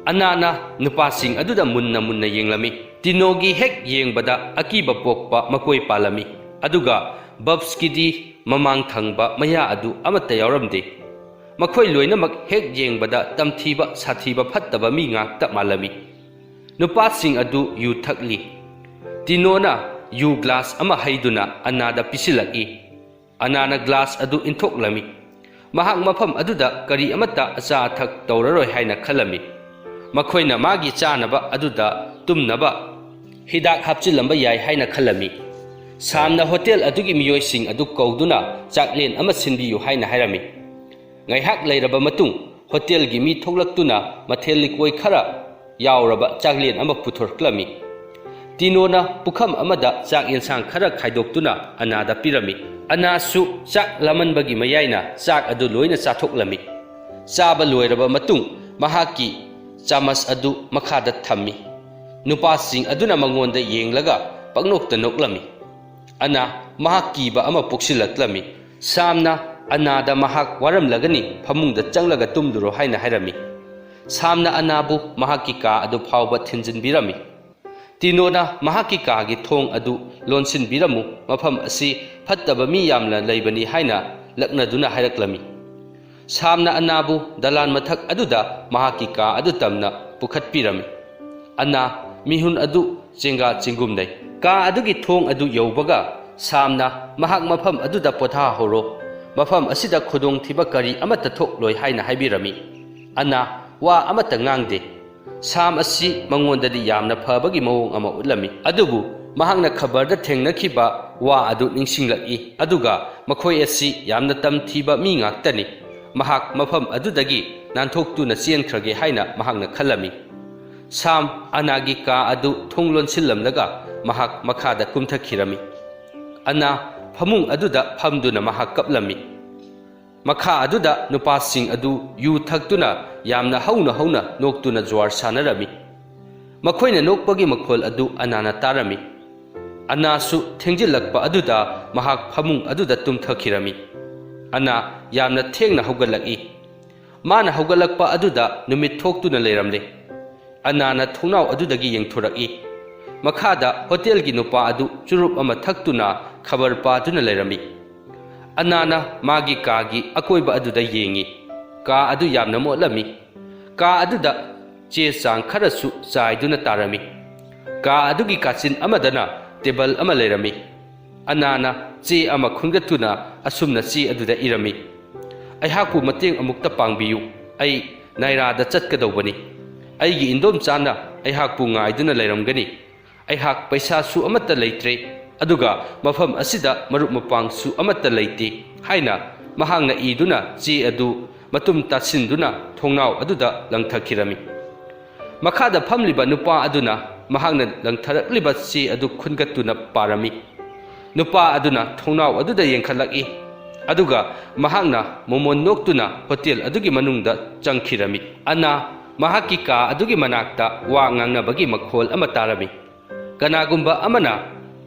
ꯑꯅꯥꯅ ꯅꯨꯄꯥꯁꯤꯡ ꯑꯗꯨꯗ ꯃꯨꯟꯅ ꯃꯨꯟꯅ ꯌꯦꯡꯂꯝꯃꯤ꯫ ꯇꯤꯅꯣꯒꯤ ꯍꯦꯛ ꯌꯦꯡꯕꯗ ꯑꯀꯤꯕ ꯄꯣꯛꯄ ꯃꯀꯣꯏ ꯄꯥꯜꯂꯝꯃꯤ, ꯑꯗꯨꯒ ꯕꯕꯁꯀꯤꯗꯤ ꯃꯃꯥꯡ ꯊꯪꯕ ꯃꯌꯥ ꯑꯗꯨ ꯑꯃꯠꯇ ꯌꯥꯎꯔꯝꯗꯦ꯫ ꯃꯈꯣꯏ ꯂꯣꯏꯅꯃꯛ ꯍꯦꯛ ꯌꯦꯡꯕꯗ ꯇꯝꯊꯤꯕ, ꯁꯥꯊꯤꯕ, ꯐꯠꯇꯕ ꯃꯤ ꯉꯥꯛꯇ ꯃꯥꯜꯂꯝꯃꯤ꯫ ꯅꯨꯄꯥꯁꯤꯡ ꯑꯗꯨ ꯌꯨ ꯊꯛꯂꯤ꯫ ꯇꯤꯅꯣꯅ ꯌꯨ ꯒ꯭ꯂꯥꯁ ꯑꯃ ꯍꯩꯗꯨꯅ ꯑꯅꯥꯗ ꯄꯤꯁꯤꯜꯂꯛꯏ꯫ ꯑꯅꯥꯅ ꯒ꯭ꯂꯥꯁ ꯑꯗꯨ ꯏꯟꯊꯣꯛꯂꯝꯃꯤ꯫ ꯃꯍꯥꯛ ꯃꯐꯝ ꯑꯗꯨꯗ ꯀꯔꯤ ꯑꯃꯠꯇ ꯑꯆꯥ ꯑꯊꯛ ꯇꯧꯔꯔꯣꯏ ꯍꯥꯏꯅ ꯈꯜꯂꯝꯃꯤ꯫ ꯃꯈꯣꯏꯅ ꯃꯥꯒꯤ ꯆꯥꯅꯕ ꯑꯗꯨꯗ ꯇꯨꯝꯅꯕ ꯍꯤꯗꯥꯛ ꯍꯥꯞꯆꯤꯜꯂꯝꯕ ꯌꯥꯏ ꯍꯥꯏꯅ ꯈꯜꯂꯝꯃꯤ꯫ ꯁꯥꯝꯅ ꯍꯣꯇꯦꯜ ꯑꯗꯨꯒꯤ ꯃꯤꯑꯣꯏꯁꯤꯡ ꯑꯗꯨ ꯀꯧꯗꯨꯅ ꯆꯥꯛꯂꯦꯟ ꯑꯃ ꯁꯤꯟꯕꯤꯌꯨ ꯍꯥꯏꯅ ꯍꯥꯏꯔꯝꯃꯤ꯫ ꯉꯥꯏꯍꯥꯛ ꯂꯩꯔꯕ ꯃꯇꯨꯡ ꯍꯣꯇꯦꯜꯒꯤ ꯃꯤ ꯊꯣꯛꯂꯛꯇꯨꯅ ꯃꯊꯦꯜ ꯂꯨꯀꯣꯏ ꯈꯔ ꯌꯥꯎꯔꯕ ꯆꯥꯛꯂꯦꯟ ꯑꯃ ꯄꯨꯊꯣꯔꯛꯂꯝꯃꯤ꯫ ꯇꯤꯅꯣꯅ ꯄꯨꯈꯝ ꯑꯃꯗ ꯆꯥꯛ ꯌꯦꯟꯁꯥꯡ ꯈꯔ ꯈꯥꯏꯗꯣꯛꯇꯨꯅ ꯑꯅꯥꯗ ꯄꯤꯔꯝꯃꯤ꯫ ꯑꯅꯥꯁꯨ ꯆꯥꯛ ꯂꯥꯝꯃꯟꯕꯒꯤ ꯃꯌꯥꯏꯅ ꯆꯥꯛ ꯑꯗꯨ ꯂꯣꯏꯅ ꯆꯥꯊꯣꯛꯂꯝꯃꯤ꯫ ꯆꯥꯕ ꯂꯣꯏꯔꯕ ꯃꯇꯨꯡ ꯃꯍꯥꯛꯀꯤ ꯆꯥꯃꯁ ꯑꯗꯨ ꯃꯈꯥꯗ ꯊꯝꯃꯤ꯫ ꯅꯨꯄꯥꯁꯤꯡ ꯑꯗꯨꯅ ꯃꯉꯣꯟꯗ ꯌꯦꯡꯂꯒ ꯄꯪꯅꯣꯛꯇ ꯅꯣꯛꯂꯝꯃꯤ꯫ ꯑꯅꯥ ꯃꯍꯥꯛ ꯀꯤꯕ ꯑꯃ ꯄꯣꯛꯁꯤꯜꯂꯛꯂꯝꯃꯤ꯫ ꯁꯥꯝꯅ ꯑꯅꯥꯗ ꯃꯍꯥꯛ ꯋꯥꯔꯝꯂꯒꯅꯤ, ꯐꯃꯨꯡꯗ ꯆꯪꯂꯒ ꯇꯨꯝꯂꯨꯔꯣ ꯍꯥꯏꯅ ꯍꯥꯏꯔꯝꯃꯤ꯫ ꯁꯥꯝꯅ ꯑꯅꯥꯕꯨ ꯃꯍꯥꯛꯀꯤ ꯀꯥ ꯑꯗꯨ ꯐꯥꯎꯕ ꯊꯤꯟꯖꯤꯟꯕꯤꯔꯝꯃꯤ꯫ ꯇꯤꯅꯣꯅ ꯃꯍꯥꯛꯀꯤ ꯀꯥꯒꯤ ꯊꯣꯡ ꯑꯗꯨ ꯂꯣꯟꯁꯤꯟꯕꯤꯔꯝꯃꯨ, ꯃꯐꯝ ꯑꯁꯤ ꯐꯠꯇꯕ ꯃꯤ ꯌꯥꯝꯅ ꯂꯩꯕꯅꯤ ꯍꯥꯏꯅ ꯂꯛꯅꯗꯨꯅ ꯍꯥꯏꯔꯛꯂꯝꯃꯤ꯫ ꯁꯥꯝꯅ ꯑꯅꯥꯕꯨ ꯗꯂꯥꯟ ꯃꯊꯛ ꯑꯗꯨꯗ ꯃꯍꯥꯛꯀꯤ ꯀꯥ ꯑꯗꯨ ꯇꯝꯅ ꯄꯨꯈꯠꯄꯤꯔꯝꯃꯤ꯫ ꯑꯅꯥ, ꯃꯤꯍꯨꯟ ꯑꯗꯨ ꯆꯦꯡꯒꯥ ꯆꯤꯡꯒꯨꯝꯅꯩ꯫ ꯀꯥ ꯑꯗꯨꯒꯤ ꯊꯣꯡ ꯑꯗꯨ ꯌꯧꯕꯒ ꯁꯥꯝꯅ ꯃꯍꯥꯛ ꯃꯐꯝ ꯑꯗꯨꯗ ꯄꯣꯊꯥꯍꯧꯔꯣ, ꯃꯐꯝ ꯑꯁꯤꯗ ꯈꯨꯗꯣꯡꯊꯤꯕ ꯀꯔꯤ ꯑꯃꯠꯇ ꯊꯣꯛꯂꯣꯏ ꯍꯥꯏꯅ ꯍꯥꯏꯕꯤꯔꯝꯃꯤ꯫ ꯑꯅꯥ ꯋꯥ ꯑꯃꯠꯇ ꯉꯥꯡꯗꯦ꯫ ꯁꯥꯝ ꯑꯁꯤ ꯃꯉꯣꯟꯗꯗꯤ ꯌꯥꯝꯅ ꯐꯕꯒꯤ ꯃꯑꯣꯡ ꯑꯃ ꯎꯠꯂꯝꯃꯤ, ꯑꯗꯨꯕꯨ ꯃꯍꯥꯛꯅ ꯈꯕꯔꯗ ꯊꯦꯡꯅꯈꯤꯕ ꯋꯥ ꯑꯗꯨ ꯅꯤꯡꯁꯤꯡꯂꯛꯏ, ꯑꯗꯨꯒ ꯃꯈꯣꯏ ꯑꯁꯤ ꯌꯥꯝꯅ ꯇꯝꯊꯤꯕ ꯃꯤ ꯉꯥꯛꯇꯅꯤ꯫ ꯃꯍꯥꯛ ꯃꯐꯝ ꯑꯗꯨꯗꯒꯤ ꯅꯥꯟꯊꯣꯛꯇꯨꯅ ꯆꯦꯟꯈ꯭ꯔꯒꯦ ꯍꯥꯏꯅ ꯃꯍꯥꯛꯅ ꯈꯜꯂꯝꯃꯤ꯫ ꯁꯥꯝ ꯑꯅꯥꯒꯤ ꯀꯥ ꯑꯗꯨ ꯊꯣꯡ ꯂꯣꯟꯁꯤꯜꯂꯝꯂꯒ ꯃꯍꯥꯛ ꯃꯈꯥꯗ ꯀꯨꯝꯊꯈꯤꯔꯝꯃꯤ꯫ ꯑꯅꯥ ꯐꯃꯨꯡ ꯑꯗꯨꯗ ꯐꯝꯗꯨꯅ ꯃꯍꯥꯛ ꯀꯞꯂꯝꯃꯤ꯫ ꯃꯈꯥ ꯑꯗꯨꯗ ꯅꯨꯄꯥꯁꯤꯡ ꯑꯗꯨ ꯌꯨ ꯊꯛꯇꯨꯅ ꯌꯥꯝꯅ ꯍꯧꯅ ꯍꯧꯅ ꯅꯣꯛꯇꯨꯅ ꯖꯨꯋꯥꯔ ꯁꯥꯟꯅꯔꯝꯃꯤ꯫ ꯃꯈꯣꯏꯅ ꯅꯣꯛꯄꯒꯤ ꯃꯈꯣꯜ ꯑꯗꯨ ꯑꯅꯥꯅ ꯇꯥꯔꯝꯃꯤ꯫ ꯑꯅꯥꯁꯨ ꯊꯦꯡꯖꯤꯜꯂꯛꯄ ꯑꯗꯨꯗ ꯃꯍꯥꯛ ꯐꯃꯨꯡ ꯑꯗꯨꯗ ꯇꯨꯝꯊꯈꯤꯔꯝꯃꯤ꯫ ꯑꯅꯥ ꯌꯥꯝꯅ ꯊꯦꯡꯅ ꯍꯧꯒꯠꯂꯛꯏ꯫ ꯃꯥꯅ ꯍꯧꯒꯠꯂꯛꯄ ꯑꯗꯨꯗ ꯅꯨꯃꯤꯠ ꯊꯣꯛꯇꯨꯅ ꯂꯩꯔꯝꯂꯦ꯫ ꯑꯅꯥꯅ ꯊꯣꯡꯅꯥꯎ ꯑꯗꯨꯗꯒꯤ ꯌꯦꯡꯊꯣꯔꯛꯏ꯫ ꯃꯈꯥꯗ ꯍꯣꯇꯦꯜꯒꯤ ꯅꯨꯄꯥ ꯑꯗꯨ ꯆꯨꯔꯨꯞ ꯑꯃ ꯊꯛꯇꯨꯅ ꯈꯕꯔ ꯄꯥꯗꯨꯅ ꯂꯩꯔꯝꯃꯤ꯫ ꯑꯅꯥꯅ ꯃꯥꯒꯤ ꯀꯥꯒꯤ ꯑꯀꯣꯏꯕ ꯑꯗꯨꯗ ꯌꯦꯡꯉꯤ꯫ ꯀꯥ ꯑꯗꯨ ꯌꯥꯝꯅ ꯃꯣꯠꯂꯝꯃꯤ꯫ ꯀꯥ ꯑꯗꯨꯗ ꯆꯦ ꯆꯥꯡ ꯈꯔꯁꯨ ꯆꯥꯏꯗꯨꯅ ꯇꯥꯔꯝꯃꯤ꯫ ꯀꯥ ꯑꯗꯨꯒꯤ ꯀꯥꯆꯤꯟ ꯑꯃꯗꯅ ꯇꯦꯕꯜ ꯑꯃ ꯂꯩꯔꯝꯃꯤ꯫ ꯑꯅꯥꯅ ꯆꯦ ꯑꯃ ꯈꯨꯟꯒꯠꯇꯨꯅ ꯑꯁꯨꯝꯅ ꯆꯦ ꯑꯗꯨꯗ ꯏꯔꯝꯃꯤ, "ꯑꯩꯍꯥꯛꯄꯨ ꯃꯇꯦꯡ ꯑꯃꯨꯛꯇ ꯄꯥꯡꯕꯤꯌꯨ꯫ ꯑꯩ ꯅꯥꯏꯔꯥꯗ ꯆꯠꯀꯗꯧꯕꯅꯤ꯫ ꯑꯩꯒꯤ ꯏꯟꯗꯣꯝꯆꯥꯅ ꯑꯩꯍꯥꯛꯄꯨ ꯉꯥꯏꯗꯨꯅ ꯂꯩꯔꯝꯒꯅꯤ꯫ ꯑꯩꯍꯥꯛ ꯄꯩꯁꯥꯁꯨ ꯑꯃꯠꯇ ꯂꯩꯇ꯭ꯔꯦ, ꯑꯗꯨꯒ ꯃꯐꯝ ꯑꯁꯤꯗ ꯃꯔꯨꯞ ꯃꯄꯥꯡꯁꯨ ꯑꯃꯠꯇ ꯂꯩꯇꯦ" ꯍꯥꯏꯅ ꯃꯍꯥꯛꯅ ꯏꯗꯨꯅ ꯆꯦ ꯑꯗꯨ ꯃꯇꯨꯝ ꯇꯥꯁꯤꯟꯗꯨꯅ ꯊꯣꯡꯅꯥꯎ ꯑꯗꯨꯗ ꯂꯪꯊꯈꯤꯔꯝꯃꯤ꯫ ꯃꯈꯥꯗ ꯐꯝꯂꯤꯕ ꯅꯨꯄꯥ ꯑꯗꯨꯅ ꯃꯍꯥꯛꯅ ꯂꯪꯊꯔꯛꯂꯤꯕ ꯆꯦ ꯑꯗꯨ ꯈꯨꯟꯒꯠꯇꯨꯅ ꯄꯥꯔꯝꯃꯤ꯫ ꯅꯨꯄꯥ ꯑꯗꯨꯅ ꯊꯣꯡꯅꯥꯎ ꯑꯗꯨꯗ ꯌꯦꯡꯈꯠꯂꯛꯏ, ꯑꯗꯨꯒ ꯃꯍꯥꯛꯅ ꯃꯣꯃꯣꯟ ꯅꯣꯛꯇꯨꯅ ꯍꯣꯇꯦꯜ ꯑꯗꯨꯒꯤ ꯃꯅꯨꯡꯗ ꯆꯪꯈꯤꯔꯝꯃꯤ꯫ ꯑꯅꯥ ꯃꯍꯥꯛꯀꯤ ꯀꯥ ꯑꯗꯨꯒꯤ ꯃꯅꯥꯛꯇ ꯋꯥ ꯉꯥꯡꯅꯕꯒꯤ ꯃꯈꯣꯜ ꯑꯃ ꯇꯥꯔꯝꯃꯤ꯫ ꯀꯅꯥꯒꯨꯝꯕ ꯑꯃꯅ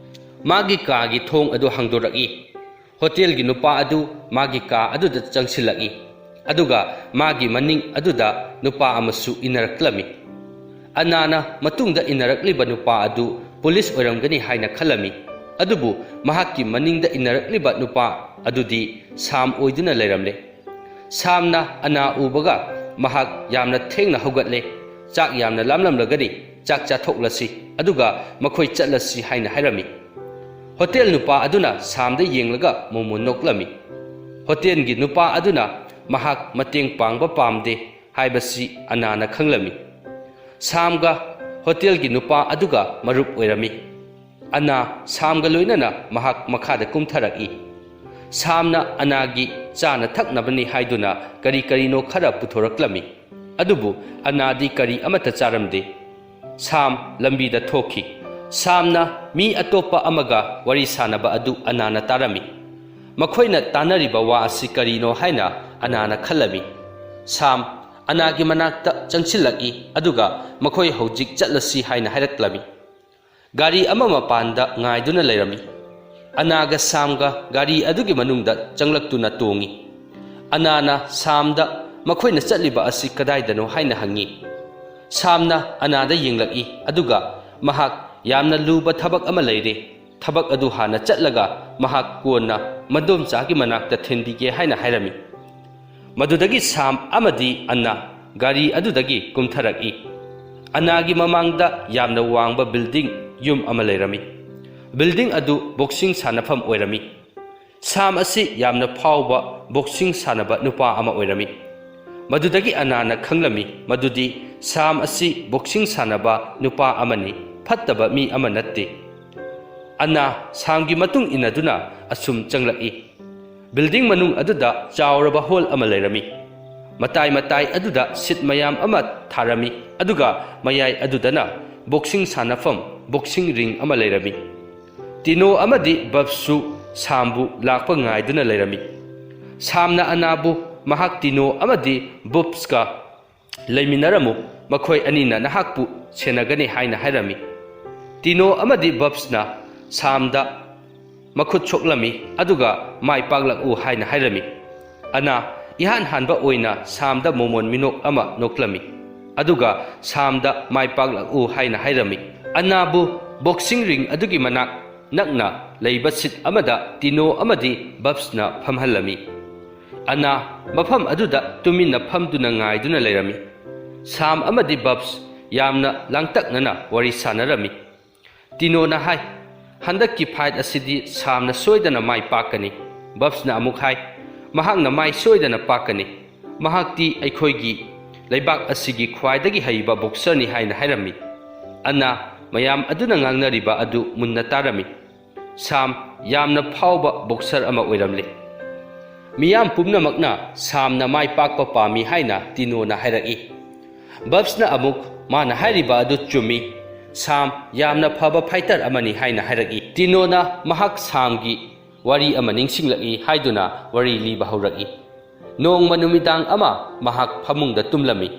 ꯃꯥꯒꯤ ꯀꯥꯒꯤ ꯊꯣꯡ ꯑꯗꯨ ꯍꯥꯡꯗꯣꯔꯛꯏ꯫ ꯍꯣꯇꯦꯜꯒꯤ ꯅꯨꯄꯥ ꯑꯗꯨ ꯃꯥꯒꯤ ꯀꯥ ꯑꯗꯨꯗ ꯆꯪꯁꯤꯜꯂꯛꯏ, ꯑꯗꯨꯒ ꯃꯥꯒꯤ ꯃꯅꯤꯡ ꯑꯗꯨꯗ ꯅꯨꯄꯥ ꯑꯃꯁꯨ ꯏꯟꯅꯔꯛꯂꯝꯃꯤ꯫ ꯑꯅꯥꯅ ꯃꯇꯨꯡꯗ ꯏꯟꯅꯔꯛꯂꯤꯕ ꯅꯨꯄꯥ ꯑꯗꯨ ꯄꯨꯂꯤꯁ ꯑꯣꯏꯔꯝꯒꯅꯤ ꯍꯥꯏꯅ ꯈꯜꯂꯝꯃꯤ꯫ ꯑꯗꯨꯕꯨ ꯃꯍꯥꯛꯀꯤ ꯃꯅꯤꯡꯗ ꯏꯟꯅꯔꯛꯂꯤꯕ ꯅꯨꯄꯥ ꯑꯗꯨꯗꯤ ꯁꯥꯝ ꯑꯣꯏꯗꯨꯅ ꯂꯩꯔꯝꯂꯦ꯫ ꯁꯥꯝꯅ ꯑꯅꯥ ꯎꯕꯒ ꯃꯍꯥꯛ ꯌꯥꯝꯅ ꯊꯦꯡꯅ ꯍꯧꯒꯠꯂꯦ꯫ "ꯆꯥꯛ ꯌꯥꯝꯅ ꯂꯥꯝꯂꯝꯂꯒꯅꯤ, ꯆꯥꯛ ꯆꯥꯊꯣꯛꯂꯁꯤ, ꯑꯗꯨꯒ ꯃꯈꯣꯏ ꯆꯠꯂꯁꯤ" ꯍꯥꯏꯅ ꯍꯥꯏꯔꯝꯃꯤ꯫ ꯍꯣꯇꯦꯜ ꯅꯨꯄꯥ ꯑꯗꯨꯅ ꯁꯥꯝꯗ ꯌꯦꯡꯂꯒ ꯃꯣꯃꯣꯟ ꯅꯣꯛꯂꯝꯃꯤ꯫ ꯍꯣꯇꯦꯜꯒꯤ ꯅꯨꯄꯥ ꯑꯗꯨꯅ ꯃꯍꯥꯛ ꯃꯇꯦꯡ ꯄꯥꯡꯕ ꯄꯥꯝꯗꯦ ꯍꯥꯏꯕꯁꯤ ꯑꯅꯥꯅ ꯈꯪꯂꯝꯃꯤ꯫ ꯁꯥꯝꯒ ꯍꯣꯇꯦꯜꯒꯤ ꯅꯨꯄꯥ ꯑꯗꯨꯒ ꯃꯔꯨꯞ ꯑꯣꯏꯔꯝꯃꯤ꯫ ꯑꯅꯥ ꯁꯥꯝꯒ ꯂꯣꯏꯅꯅ ꯃꯍꯥꯛ ꯃꯈꯥꯗ ꯀꯨꯝꯊꯔꯛꯏ꯫ ꯁꯥꯝꯅ ꯑꯅꯥꯒꯤ ꯆꯥꯅ ꯊꯛꯅꯕꯅꯤ ꯍꯥꯏꯗꯨꯅ ꯀꯔꯤ ꯀꯔꯤꯅꯣ ꯈꯔ ꯄꯨꯊꯣꯔꯛꯂꯝꯃꯤ꯫ ꯑꯗꯨꯕꯨ ꯑꯅꯥꯗꯤ ꯀꯔꯤ ꯑꯃꯠꯇ ꯆꯥꯔꯝꯗꯦ꯫ ꯁꯥꯝ ꯂꯝꯕꯤꯗ ꯊꯣꯛꯈꯤ꯫ ꯁꯥꯝꯅ ꯃꯤ ꯑꯇꯣꯞꯄ ꯑꯃꯒ ꯋꯥꯔꯤ ꯁꯥꯟꯅꯕ ꯑꯗꯨ ꯑꯅꯥꯅ ꯇꯥꯔꯝꯃꯤ꯫ ꯃꯈꯣꯏꯅ ꯇꯥꯟꯅꯔꯤꯕ ꯋꯥ ꯑꯁꯤ ꯀꯔꯤꯅꯣ ꯍꯥꯏꯅ ꯑꯅꯥꯅ ꯈꯜꯂꯝꯃꯤ꯫ ꯁꯥꯝ ꯑꯅꯥꯒꯤ ꯃꯅꯥꯛꯇ ꯆꯪꯁꯤꯜꯂꯛꯏ, ꯑꯗꯨꯒ ꯃꯈꯣꯏ ꯍꯧꯖꯤꯛ ꯆꯠꯂꯁꯤ ꯍꯥꯏꯅ ꯍꯥꯏꯔꯛꯂꯝꯃꯤ꯫ ꯒꯥꯔꯤ ꯑꯃ ꯃꯄꯥꯟꯗ ꯉꯥꯏꯗꯨꯅ ꯂꯩꯔꯝꯃꯤ꯫ ꯑꯅꯥꯒ ꯁꯥꯝꯒ ꯒꯥꯔꯤ ꯑꯗꯨꯒꯤ ꯃꯅꯨꯡꯗ ꯆꯪꯂꯛꯇꯨꯅ ꯇꯣꯡꯉꯤ꯫ ꯑꯅꯥꯅ ꯁꯥꯝꯗ ꯃꯈꯣꯏꯅ ꯆꯠꯂꯤꯕ ꯑꯁꯤ ꯀꯗꯥꯏꯗꯅꯣ ꯍꯥꯏꯅ ꯍꯪꯉꯤ꯫ ꯁꯥꯝꯅ ꯑꯅꯥꯗ ꯌꯦꯡꯂꯛꯏ, ꯑꯗꯨꯒ ꯃꯍꯥꯛ ꯌꯥꯝꯅ ꯂꯨꯕ ꯊꯕꯛ ꯑꯃ ꯂꯩꯔꯦ, ꯊꯕꯛ ꯑꯗꯨ ꯍꯥꯟꯅ ꯆꯠꯂꯒ ꯃꯍꯥꯛ ꯀꯣꯟꯅ ꯃꯗꯣꯝꯆꯥꯒꯤ ꯃꯅꯥꯛꯇ ꯊꯤꯟꯕꯤꯒꯦ ꯍꯥꯏꯅ ꯍꯥꯏꯔꯝꯃꯤ꯫ ꯃꯗꯨꯗꯒꯤ ꯁꯥꯝ ꯑꯃꯗꯤ ꯑꯅꯥ ꯒꯥꯔꯤ ꯑꯗꯨꯗꯒꯤ ꯀꯨꯝꯊꯔꯛꯏ꯫ ꯑꯅꯥꯒꯤ ꯃꯃꯥꯡꯗ ꯌꯥꯝꯅ ꯋꯥꯡꯕ ꯕꯤꯜꯗꯤꯡ ꯌꯨꯝ ꯑꯃ ꯂꯩꯔꯝꯃꯤ꯫ ꯕꯤꯜꯗꯤꯡ ꯑꯗꯨ ꯕꯣꯛꯁꯤꯡ ꯁꯥꯟꯅꯐꯝ ꯑꯣꯏꯔꯝꯃꯤ꯫ ꯁꯥꯝ ꯑꯁꯤ ꯌꯥꯝꯅ ꯐꯥꯎꯕ ꯕꯣꯛꯁꯤꯡ ꯁꯥꯟꯅꯕ ꯅꯨꯄꯥ ꯑꯃ ꯑꯣꯏꯔꯝꯃꯤ꯫ ꯃꯗꯨꯗꯒꯤ ꯑꯅꯥꯅ ꯈꯪꯂꯝꯃꯤ ꯃꯗꯨꯗꯤ ꯁꯥꯝ ꯑꯁꯤ ꯕꯣꯛꯁꯤꯡ ꯁꯥꯟꯅꯕ ꯅꯨꯄꯥ ꯑꯃꯅꯤ, ꯐꯠꯇꯕ ꯃꯤ ꯑꯃ ꯅꯠꯇꯦ꯫ ꯑꯅꯥ ꯁꯥꯝꯒꯤ ꯃꯇꯨꯡ ꯏꯟꯅꯗꯨꯅ ꯑꯁꯨꯝ ꯆꯪꯂꯛꯏ꯫ ꯕꯤꯜꯗꯤꯡ ꯃꯅꯨꯡ ꯑꯗꯨꯗ ꯆꯥꯎꯔꯕ ꯍꯣꯜ ꯑꯃ ꯂꯩꯔꯝꯃꯤ꯫ ꯃꯇꯥꯏ ꯃꯇꯥꯏ ꯑꯗꯨꯗ ꯁꯤꯠ ꯃꯌꯥꯝ ꯑꯃ ꯊꯥꯔꯝꯃꯤ, ꯑꯗꯨꯒ ꯃꯌꯥꯏ ꯑꯗꯨꯗꯅ ꯕꯣꯛꯁꯤꯡ ꯁꯥꯟꯅꯐꯝ, ꯕꯣꯛꯁꯤꯡ ꯔꯤꯡ ꯑꯃ ꯂꯩꯔꯝꯃꯤ꯫ ꯇꯤꯅꯣ ꯑꯃꯗꯤ ꯕꯕꯁꯨ ꯁꯥꯝꯕꯨ ꯂꯥꯛꯄ ꯉꯥꯏꯗꯨꯅ ꯂꯩꯔꯝꯃꯤ꯫ ꯁꯥꯝꯅ ꯑꯅꯥꯕꯨ ꯃꯍꯥꯛ ꯇꯤꯅꯣ ꯑꯃꯗꯤ ꯕꯨꯞꯁꯀ ꯂꯩꯃꯤꯟꯅꯔꯝꯃꯨ, ꯃꯈꯣꯏ ꯑꯅꯤꯅ ꯅꯍꯥꯛꯄꯨ ꯁꯦꯟꯅꯒꯅꯤ ꯍꯥꯏꯅ ꯍꯥꯏꯔꯝꯃꯤ꯫ ꯇꯤꯅꯣ ꯑꯃꯗꯤ ꯕꯕꯁꯅ ꯁꯥꯝꯗ ꯃꯈꯨꯠ ꯁꯣꯛꯂꯝꯃꯤ, ꯑꯗꯨꯒ "ꯃꯥꯏ ꯄꯥꯛꯂꯛꯎ" ꯍꯥꯏꯅ ꯍꯥꯏꯔꯝꯃꯤ꯫ ꯑꯅꯥ ꯏꯍꯥꯟ ꯍꯥꯟꯕ ꯑꯣꯏꯅ ꯁꯥꯝꯗ ꯃꯣꯃꯣꯟ ꯃꯤꯅꯣꯛ ꯑꯃ ꯅꯣꯛꯂꯝꯃꯤ꯫ ꯑꯗꯨꯒ ꯁꯥꯝꯗ "ꯃꯥꯏ ꯄꯥꯛꯂꯛꯎ" ꯍꯥꯏꯅ ꯍꯥꯏꯔꯝꯃꯤ꯫ ꯑꯅꯥꯕꯨ ꯕꯣꯛꯁꯤꯡ ꯔꯤꯡ ꯑꯗꯨꯒꯤ ꯃꯅꯥꯛ ꯅꯛꯅ ꯂꯩꯕ ꯁꯤꯠ ꯑꯃꯗ ꯇꯤꯅꯣ ꯑꯃꯗꯤ ꯕꯕꯁꯅ ꯐꯝꯍꯜꯂꯝꯃꯤ꯫ ꯑꯅꯥ ꯃꯐꯝ ꯑꯗꯨꯗ ꯇꯨꯃꯤꯟꯅ ꯐꯝꯗꯨꯅ ꯉꯥꯏꯗꯨꯅ ꯂꯩꯔꯝꯃꯤ꯫ ꯁꯥꯝ ꯑꯃꯗꯤ ꯕꯕꯁ ꯌꯥꯝꯅ ꯂꯥꯡꯇꯛꯅꯅ ꯋꯥꯔꯤ ꯁꯥꯟꯅꯔꯝꯃꯤ꯫ ꯇꯤꯅꯣꯅ ꯍꯥꯏ, "ꯍꯟꯗꯛꯀꯤ ꯐꯥꯏꯠ ꯑꯁꯤꯗꯤ ꯁꯥꯝꯅ ꯁꯣꯏꯗꯅ ꯃꯥꯏ ꯄꯥꯛꯀꯅꯤ꯫" ꯕꯕꯁꯅ ꯑꯃꯨꯛ ꯍꯥꯏ, "ꯃꯍꯥꯛꯅ ꯃꯥꯏ ꯁꯣꯏꯗꯅ ꯄꯥꯛꯀꯅꯤ꯫ ꯃꯍꯥꯛꯇꯤ ꯑꯩꯈꯣꯏꯒꯤ ꯂꯩꯕꯥꯛ ꯑꯁꯤꯒꯤ ꯈ꯭ꯋꯥꯏꯗꯒꯤ ꯍꯩꯕ ꯕꯣꯛꯁꯔꯅꯤ" ꯍꯥꯏꯅ ꯍꯥꯏꯔꯝꯃꯤ꯫ ꯑꯅꯥ ꯃꯌꯥꯝ ꯑꯗꯨꯅ ꯉꯥꯡꯅꯔꯤꯕ ꯑꯗꯨ ꯃꯨꯟꯅ ꯇꯥꯔꯝꯃꯤ꯫ ꯁꯥꯝ ꯌꯥꯝꯅ ꯐꯥꯎꯕ ꯕꯣꯛꯁꯔ ꯑꯃ ꯑꯣꯏꯔꯝꯂꯦ꯫ ꯃꯤꯌꯥꯝ ꯄꯨꯝꯅꯃꯛꯅ ꯁꯥꯝꯅ ꯃꯥꯏ ꯄꯥꯛꯄ ꯄꯥꯝꯃꯤ ꯍꯥꯏꯅ ꯇꯤꯅꯣꯅ ꯍꯥꯏꯔꯛꯏ꯫ ꯕꯕꯁꯅ ꯑꯃꯨꯛ ꯃꯥꯅ ꯍꯥꯏꯔꯤꯕ ꯑꯗꯨ ꯆꯨꯝꯃꯤ꯫ ꯁꯥꯝ ꯌꯥꯝꯅ ꯐꯕ ꯐꯥꯏꯇꯔ ꯑꯃꯅꯤ ꯍꯥꯏꯅ ꯍꯥꯏꯔꯛꯏ꯫ ꯇꯤꯅꯣꯅ ꯃꯍꯥꯛ ꯁꯥꯝꯒꯤ ꯋꯥꯔꯤ ꯑꯃ ꯅꯤꯡꯁꯤꯡꯂꯛꯏ ꯍꯥꯏꯗꯨꯅ ꯋꯥꯔꯤ ꯂꯤꯕ ꯍꯧꯔꯛꯏ꯫ ꯅꯣꯡꯃ ꯅꯨꯃꯤꯗꯥꯡ ꯑꯃ ꯃꯍꯥꯛ ꯐꯃꯨꯡꯗ ꯇꯨꯝꯂꯝꯃꯤ꯫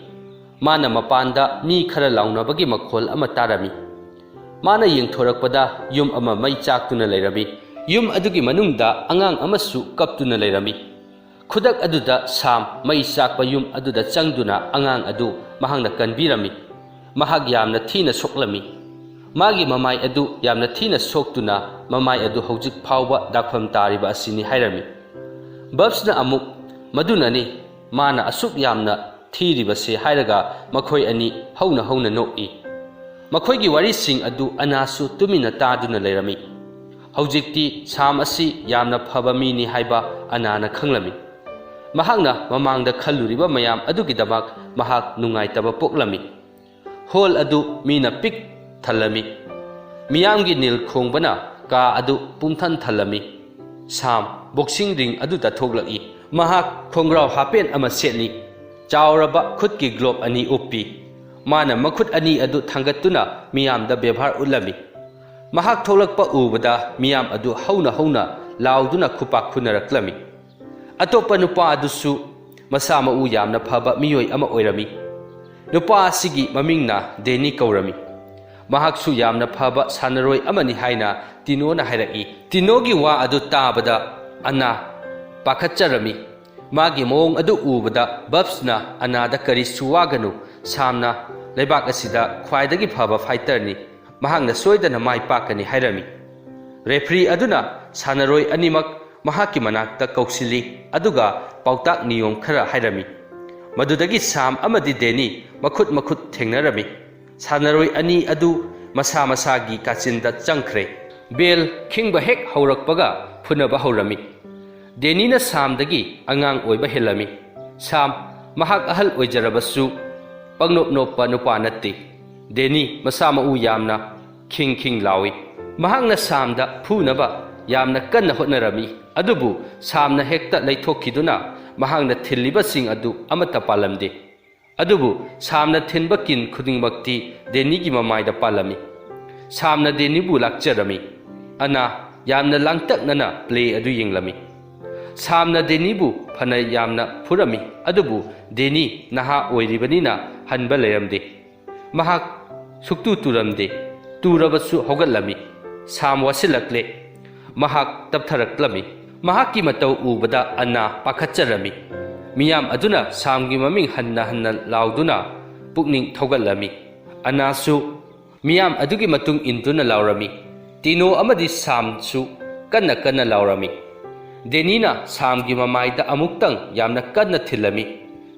ꯃꯥꯅ ꯃꯄꯥꯟꯗ ꯃꯤ ꯈꯔ ꯂꯥꯎꯅꯕꯒꯤ ꯃꯈꯣꯜ ꯑꯃ ꯇꯥꯔꯝꯃꯤ꯫ ꯃꯥꯅ ꯌꯦꯡꯊꯣꯔꯛꯄꯗ ꯌꯨꯝ ꯑꯃ ꯃꯩ ꯆꯥꯛꯇꯨꯅ ꯂꯩꯔꯝꯃꯤ꯫ ꯌꯨꯝ ꯑꯗꯨꯒꯤ ꯃꯅꯨꯡꯗ ꯑꯉꯥꯡ ꯑꯃꯁꯨ ꯀꯞꯇꯨꯅ ꯂꯩꯔꯝꯃꯤ꯫ ꯈꯨꯗꯛ ꯑꯗꯨꯗ ꯁꯥꯝ ꯃꯩ ꯆꯥꯛꯄ ꯌꯨꯝ ꯑꯗꯨꯗ ꯆꯪꯗꯨꯅ ꯑꯉꯥꯡ ꯑꯗꯨ ꯃꯍꯥꯛꯅ ꯀꯟꯕꯤꯔꯝꯃꯤ꯫ ꯃꯍꯥꯛ ꯌꯥꯝꯅ ꯊꯤꯅ ꯁꯣꯛꯂꯝꯃꯤ꯫ ꯃꯥꯒꯤ ꯃꯃꯥꯏ ꯑꯗꯨ ꯌꯥꯝꯅ ꯊꯤꯅ ꯁꯣꯛꯇꯨꯅ ꯃꯃꯥꯏ ꯑꯗꯨ ꯍꯧꯖꯤꯛ ꯐꯥꯎꯕ ꯗꯥꯛꯐꯝ ꯇꯥꯔꯤꯕ ꯑꯁꯤꯅꯤ ꯍꯥꯏꯔꯝꯃꯤ꯫ ꯕꯕꯁꯅ ꯑꯃꯨꯛ, "ꯃꯗꯨꯅꯅꯤ ꯃꯥꯅ ꯑꯁꯨꯛ ꯌꯥꯝꯅ ꯊꯤꯔꯤꯕꯁꯤ" ꯍꯥꯏꯔꯒ ꯃꯈꯣꯏ ꯑꯅꯤ ꯍꯧꯅ ꯍꯧꯅ ꯅꯣꯛꯏ꯫ ꯃꯈꯣꯏꯒꯤ ꯋꯥꯔꯤꯁꯤꯡ ꯑꯗꯨ ꯑꯅꯥꯁꯨ ꯇꯨꯃꯤꯟꯅ ꯇꯥꯗꯨꯅ ꯂꯩꯔꯝꯃꯤ꯫ ꯍꯧꯖꯤꯛꯇꯤ ꯁꯥꯝ ꯑꯁꯤ ꯌꯥꯝꯅ ꯐꯕ ꯃꯤꯅꯤ ꯍꯥꯏꯕ ꯑꯅꯥꯅ ꯈꯪꯂꯝꯃꯤ꯫ ꯃꯍꯥꯛꯅ ꯃꯃꯥꯡꯗ ꯈꯜꯂꯨꯔꯤꯕ ꯃꯌꯥꯝ ꯑꯗꯨꯒꯤꯗꯃꯛ ꯃꯍꯥꯛ ꯅꯨꯡꯉꯥꯏꯇꯕ ꯄꯣꯛꯂꯝꯃꯤ꯫ ꯍꯣꯜ ꯑꯗꯨ ꯃꯤꯅ ꯄꯤꯛ ꯊꯜꯂꯝꯃꯤ꯫ ꯃꯤꯌꯥꯝꯒꯤ ꯅꯤꯜ ꯈꯣꯡꯕꯅ ꯀꯥ ꯑꯗꯨ ꯄꯨꯝꯊꯟ ꯊꯜꯂꯝꯃꯤ꯫ ꯁꯥꯝ ꯕꯣꯛꯁꯤꯡ ꯔꯤꯡ ꯑꯗꯨꯗ ꯊꯣꯛꯂꯛꯏ꯫ ꯃꯍꯥꯛ ꯈꯣꯡꯒ꯭ꯔꯥꯎ ꯍꯥꯄꯦꯟ ꯑꯃ ꯁꯦꯠꯂꯤ꯫ ꯆꯥꯎꯔꯕ ꯈꯨꯠꯀꯤ ꯒ꯭ꯂꯣꯕ ꯑꯅꯤ ꯎꯞꯄꯤ꯫ ꯃꯥꯅ ꯃꯈꯨꯠ ꯑꯅꯤ ꯑꯗꯨ ꯊꯥꯡꯒꯠꯇꯨꯅ ꯃꯤꯌꯥꯝꯗ ꯕꯦꯕꯥꯔ ꯎꯠꯂꯝꯃꯤ꯫ ꯃꯍꯥꯛ ꯊꯣꯛꯂꯛꯄ ꯎꯕꯗ ꯃꯤꯌꯥꯝ ꯑꯗꯨ ꯍꯧꯅ ꯍꯧꯅ ꯂꯥꯎꯗꯨꯅ ꯈꯨꯄꯥꯛ ꯈꯨꯅꯔꯛꯂꯝꯃꯤ꯫ ꯑꯇꯣꯞꯄ ꯅꯨꯄꯥ ꯑꯗꯨꯁꯨ ꯃꯁꯥ ꯃꯎ ꯌꯥꯝꯅ ꯐꯕ ꯃꯤꯑꯣꯏ ꯑꯃ ꯑꯣꯏꯔꯝꯃꯤ꯫ ꯅꯨꯄꯥ ꯑꯁꯤꯒꯤ ꯃꯃꯤꯡꯅ ꯗꯦꯅꯤ ꯀꯧꯔꯝꯃꯤ꯫ ꯃꯍꯥꯛꯁꯨ ꯌꯥꯝꯅ ꯐꯕ ꯁꯥꯟꯅꯔꯣꯏ ꯑꯃꯅꯤ ꯍꯥꯏꯅ ꯇꯤꯅꯣꯅ ꯍꯥꯏꯔꯛꯏ꯫ ꯇꯤꯅꯣꯒꯤ ꯋꯥ ꯑꯗꯨ ꯇꯥꯕꯗ ꯑꯅꯥ ꯄꯥꯈꯠꯆꯔꯝꯃꯤ꯫ ꯃꯥꯒꯤ ꯃꯑꯣꯡ ꯑꯗꯨ ꯎꯕꯗ ꯕꯕꯁꯅ ꯑꯅꯥꯗ "ꯀꯔꯤꯁꯨ ꯋꯥꯒꯅꯨ, ꯁꯥꯝꯅ ꯂꯩꯕꯥꯛ ꯑꯁꯤꯗ ꯈ꯭ꯋꯥꯏꯗꯒꯤ ꯐꯕ ꯐꯥꯏꯇꯔꯅꯤ, ꯃꯍꯥꯛꯅ ꯁꯣꯏꯗꯅ ꯃꯥꯏ ꯄꯥꯛꯀꯅꯤ ꯍꯥꯏꯔꯝꯃꯤ꯫ ꯔꯦꯐ꯭ꯔꯤ ꯑꯗꯨꯅ ꯁꯥꯟꯅꯔꯣꯏ ꯑꯅꯤꯃꯛ ꯃꯍꯥꯛꯀꯤ ꯃꯅꯥꯛꯇ ꯀꯧꯁꯤꯜꯂꯤ, ꯑꯗꯨꯒ ꯄꯥꯎꯇꯥꯛ ꯅꯤꯌꯣꯝ ꯈꯔ ꯍꯥꯏꯔꯝꯃꯤ꯫ ꯃꯗꯨꯗꯒꯤ ꯁꯥꯝ ꯑꯃꯗꯤ ꯗꯦꯅꯤ ꯃꯈꯨꯠ ꯃꯈꯨꯠ ꯊꯦꯡꯅꯔꯝꯃꯤ꯫ ꯁꯥꯟꯅꯔꯣꯏ ꯑꯅꯤ ꯑꯗꯨ ꯃꯁꯥ ꯃꯁꯥꯒꯤ ꯀꯥꯆꯤꯟꯗ ꯆꯪꯈ꯭ꯔꯦ꯫ ꯕꯦꯜ ꯈꯤꯡꯕ ꯍꯦꯛ ꯍꯧꯔꯛꯄꯒ ꯐꯨꯅꯕ ꯍꯧꯔꯝꯃꯤ꯫ ꯗꯦꯅꯤꯅ ꯁꯥꯝꯗꯒꯤ ꯑꯉꯥꯡ ꯑꯣꯏꯕ ꯍꯦꯜꯂꯝꯃꯤ꯫ ꯁꯥꯝ, ꯃꯍꯥꯛ ꯑꯍꯜ ꯑꯣꯏꯖꯔꯕꯁꯨ, ꯄꯪꯅꯣꯞ ꯅꯣꯞꯄ ꯅꯨꯄꯥ ꯅꯠꯇꯦ꯫ ꯗꯦꯅꯤ ꯃꯁꯥ ꯃꯎ ꯌꯥꯝꯅ ꯈꯤꯡ ꯈꯤꯡ ꯂꯥꯎꯏ꯫ ꯃꯍꯥꯛꯅ ꯁꯥꯝꯗ ꯐꯨꯅꯕ ꯌꯥꯝꯅ ꯀꯟꯅ ꯍꯣꯠꯅꯔꯝꯃꯤ, ꯑꯗꯨꯕꯨ ꯁꯥꯝꯅ ꯍꯦꯛꯇ ꯂꯩꯊꯣꯛꯈꯤꯗꯨꯅ ꯃꯍꯥꯛꯅ ꯊꯤꯜꯂꯤꯕꯁꯤꯡ ꯑꯗꯨ ꯑꯃꯠꯇ ꯄꯥꯜꯂꯝꯗꯦ꯫ ꯑꯗꯨꯕꯨ ꯁꯥꯝꯅ ꯊꯤꯟꯕ ꯀꯤꯟ ꯈꯨꯗꯤꯡꯃꯛꯇꯤ ꯗꯦꯅꯤꯒꯤ ꯃꯃꯥꯏꯗ ꯄꯥꯜꯂꯝꯃꯤ꯫ ꯁꯥꯝꯅ ꯗꯦꯅꯤꯕꯨ ꯂꯥꯛꯆꯔꯝꯃꯤ꯫ ꯑꯅꯥ ꯌꯥꯝꯅ ꯂꯥꯡꯇꯛꯅꯅ ꯄ꯭ꯂꯦ ꯑꯗꯨ ꯌꯦꯡꯂꯝꯃꯤ꯫ ꯁꯥꯝꯅ ꯗꯦꯅꯤꯕꯨ ꯐꯅ ꯌꯥꯝꯅ ꯐꯨꯔꯝꯃꯤ, ꯑꯗꯨꯕꯨ ꯗꯦꯅꯤ ꯅꯍꯥ ꯑꯣꯏꯔꯤꯕꯅꯤꯅ ꯍꯟꯕ ꯂꯩꯔꯝꯗꯦ꯫ ꯃꯍꯥꯛ ꯁꯨꯛꯇꯨ ꯇꯨꯔꯝꯗꯦ꯫ ꯇꯨꯔꯕꯁꯨ ꯍꯧꯒꯠꯂꯝꯃꯤ꯫ ꯁꯥꯝ ꯋꯥꯁꯤꯜꯂꯛꯂꯦ꯫ ꯃꯍꯥꯛ ꯇꯞꯊꯔꯛꯂꯝꯃꯤ꯫ ꯃꯍꯥꯛꯀꯤ ꯃꯇꯧ ꯎꯕꯗ ꯑꯅꯥ ꯄꯥꯈꯠꯆꯔꯝꯃꯤ꯫ ꯃꯤꯌꯥꯝ ꯑꯗꯨꯅ ꯁꯥꯝꯒꯤ ꯃꯃꯤꯡ ꯍꯟꯅ ꯍꯟꯅ ꯂꯥꯎꯗꯨꯅ ꯄꯨꯛꯅꯤꯡ ꯊꯧꯒꯠꯂꯝꯃꯤ꯫ ꯑꯅꯥꯁꯨ ꯃꯤꯌꯥꯝ ꯑꯗꯨꯒꯤ ꯃꯇꯨꯡ ꯏꯟꯗꯨꯅ ꯂꯥꯎꯔꯝꯃꯤ꯫ ꯇꯤꯅꯣ ꯑꯃꯗꯤ ꯁꯥꯝꯁꯨ ꯀꯟꯅ ꯀꯟꯅ ꯂꯥꯎꯔꯝꯃꯤ꯫ ꯗꯦꯅꯤꯅ ꯁꯥꯝꯒꯤ ꯃꯃꯥꯏꯗ ꯑꯃꯨꯛꯇꯪ ꯌꯥꯝꯅ ꯀꯟꯅ ꯊꯤꯜꯂꯝꯃꯤ꯫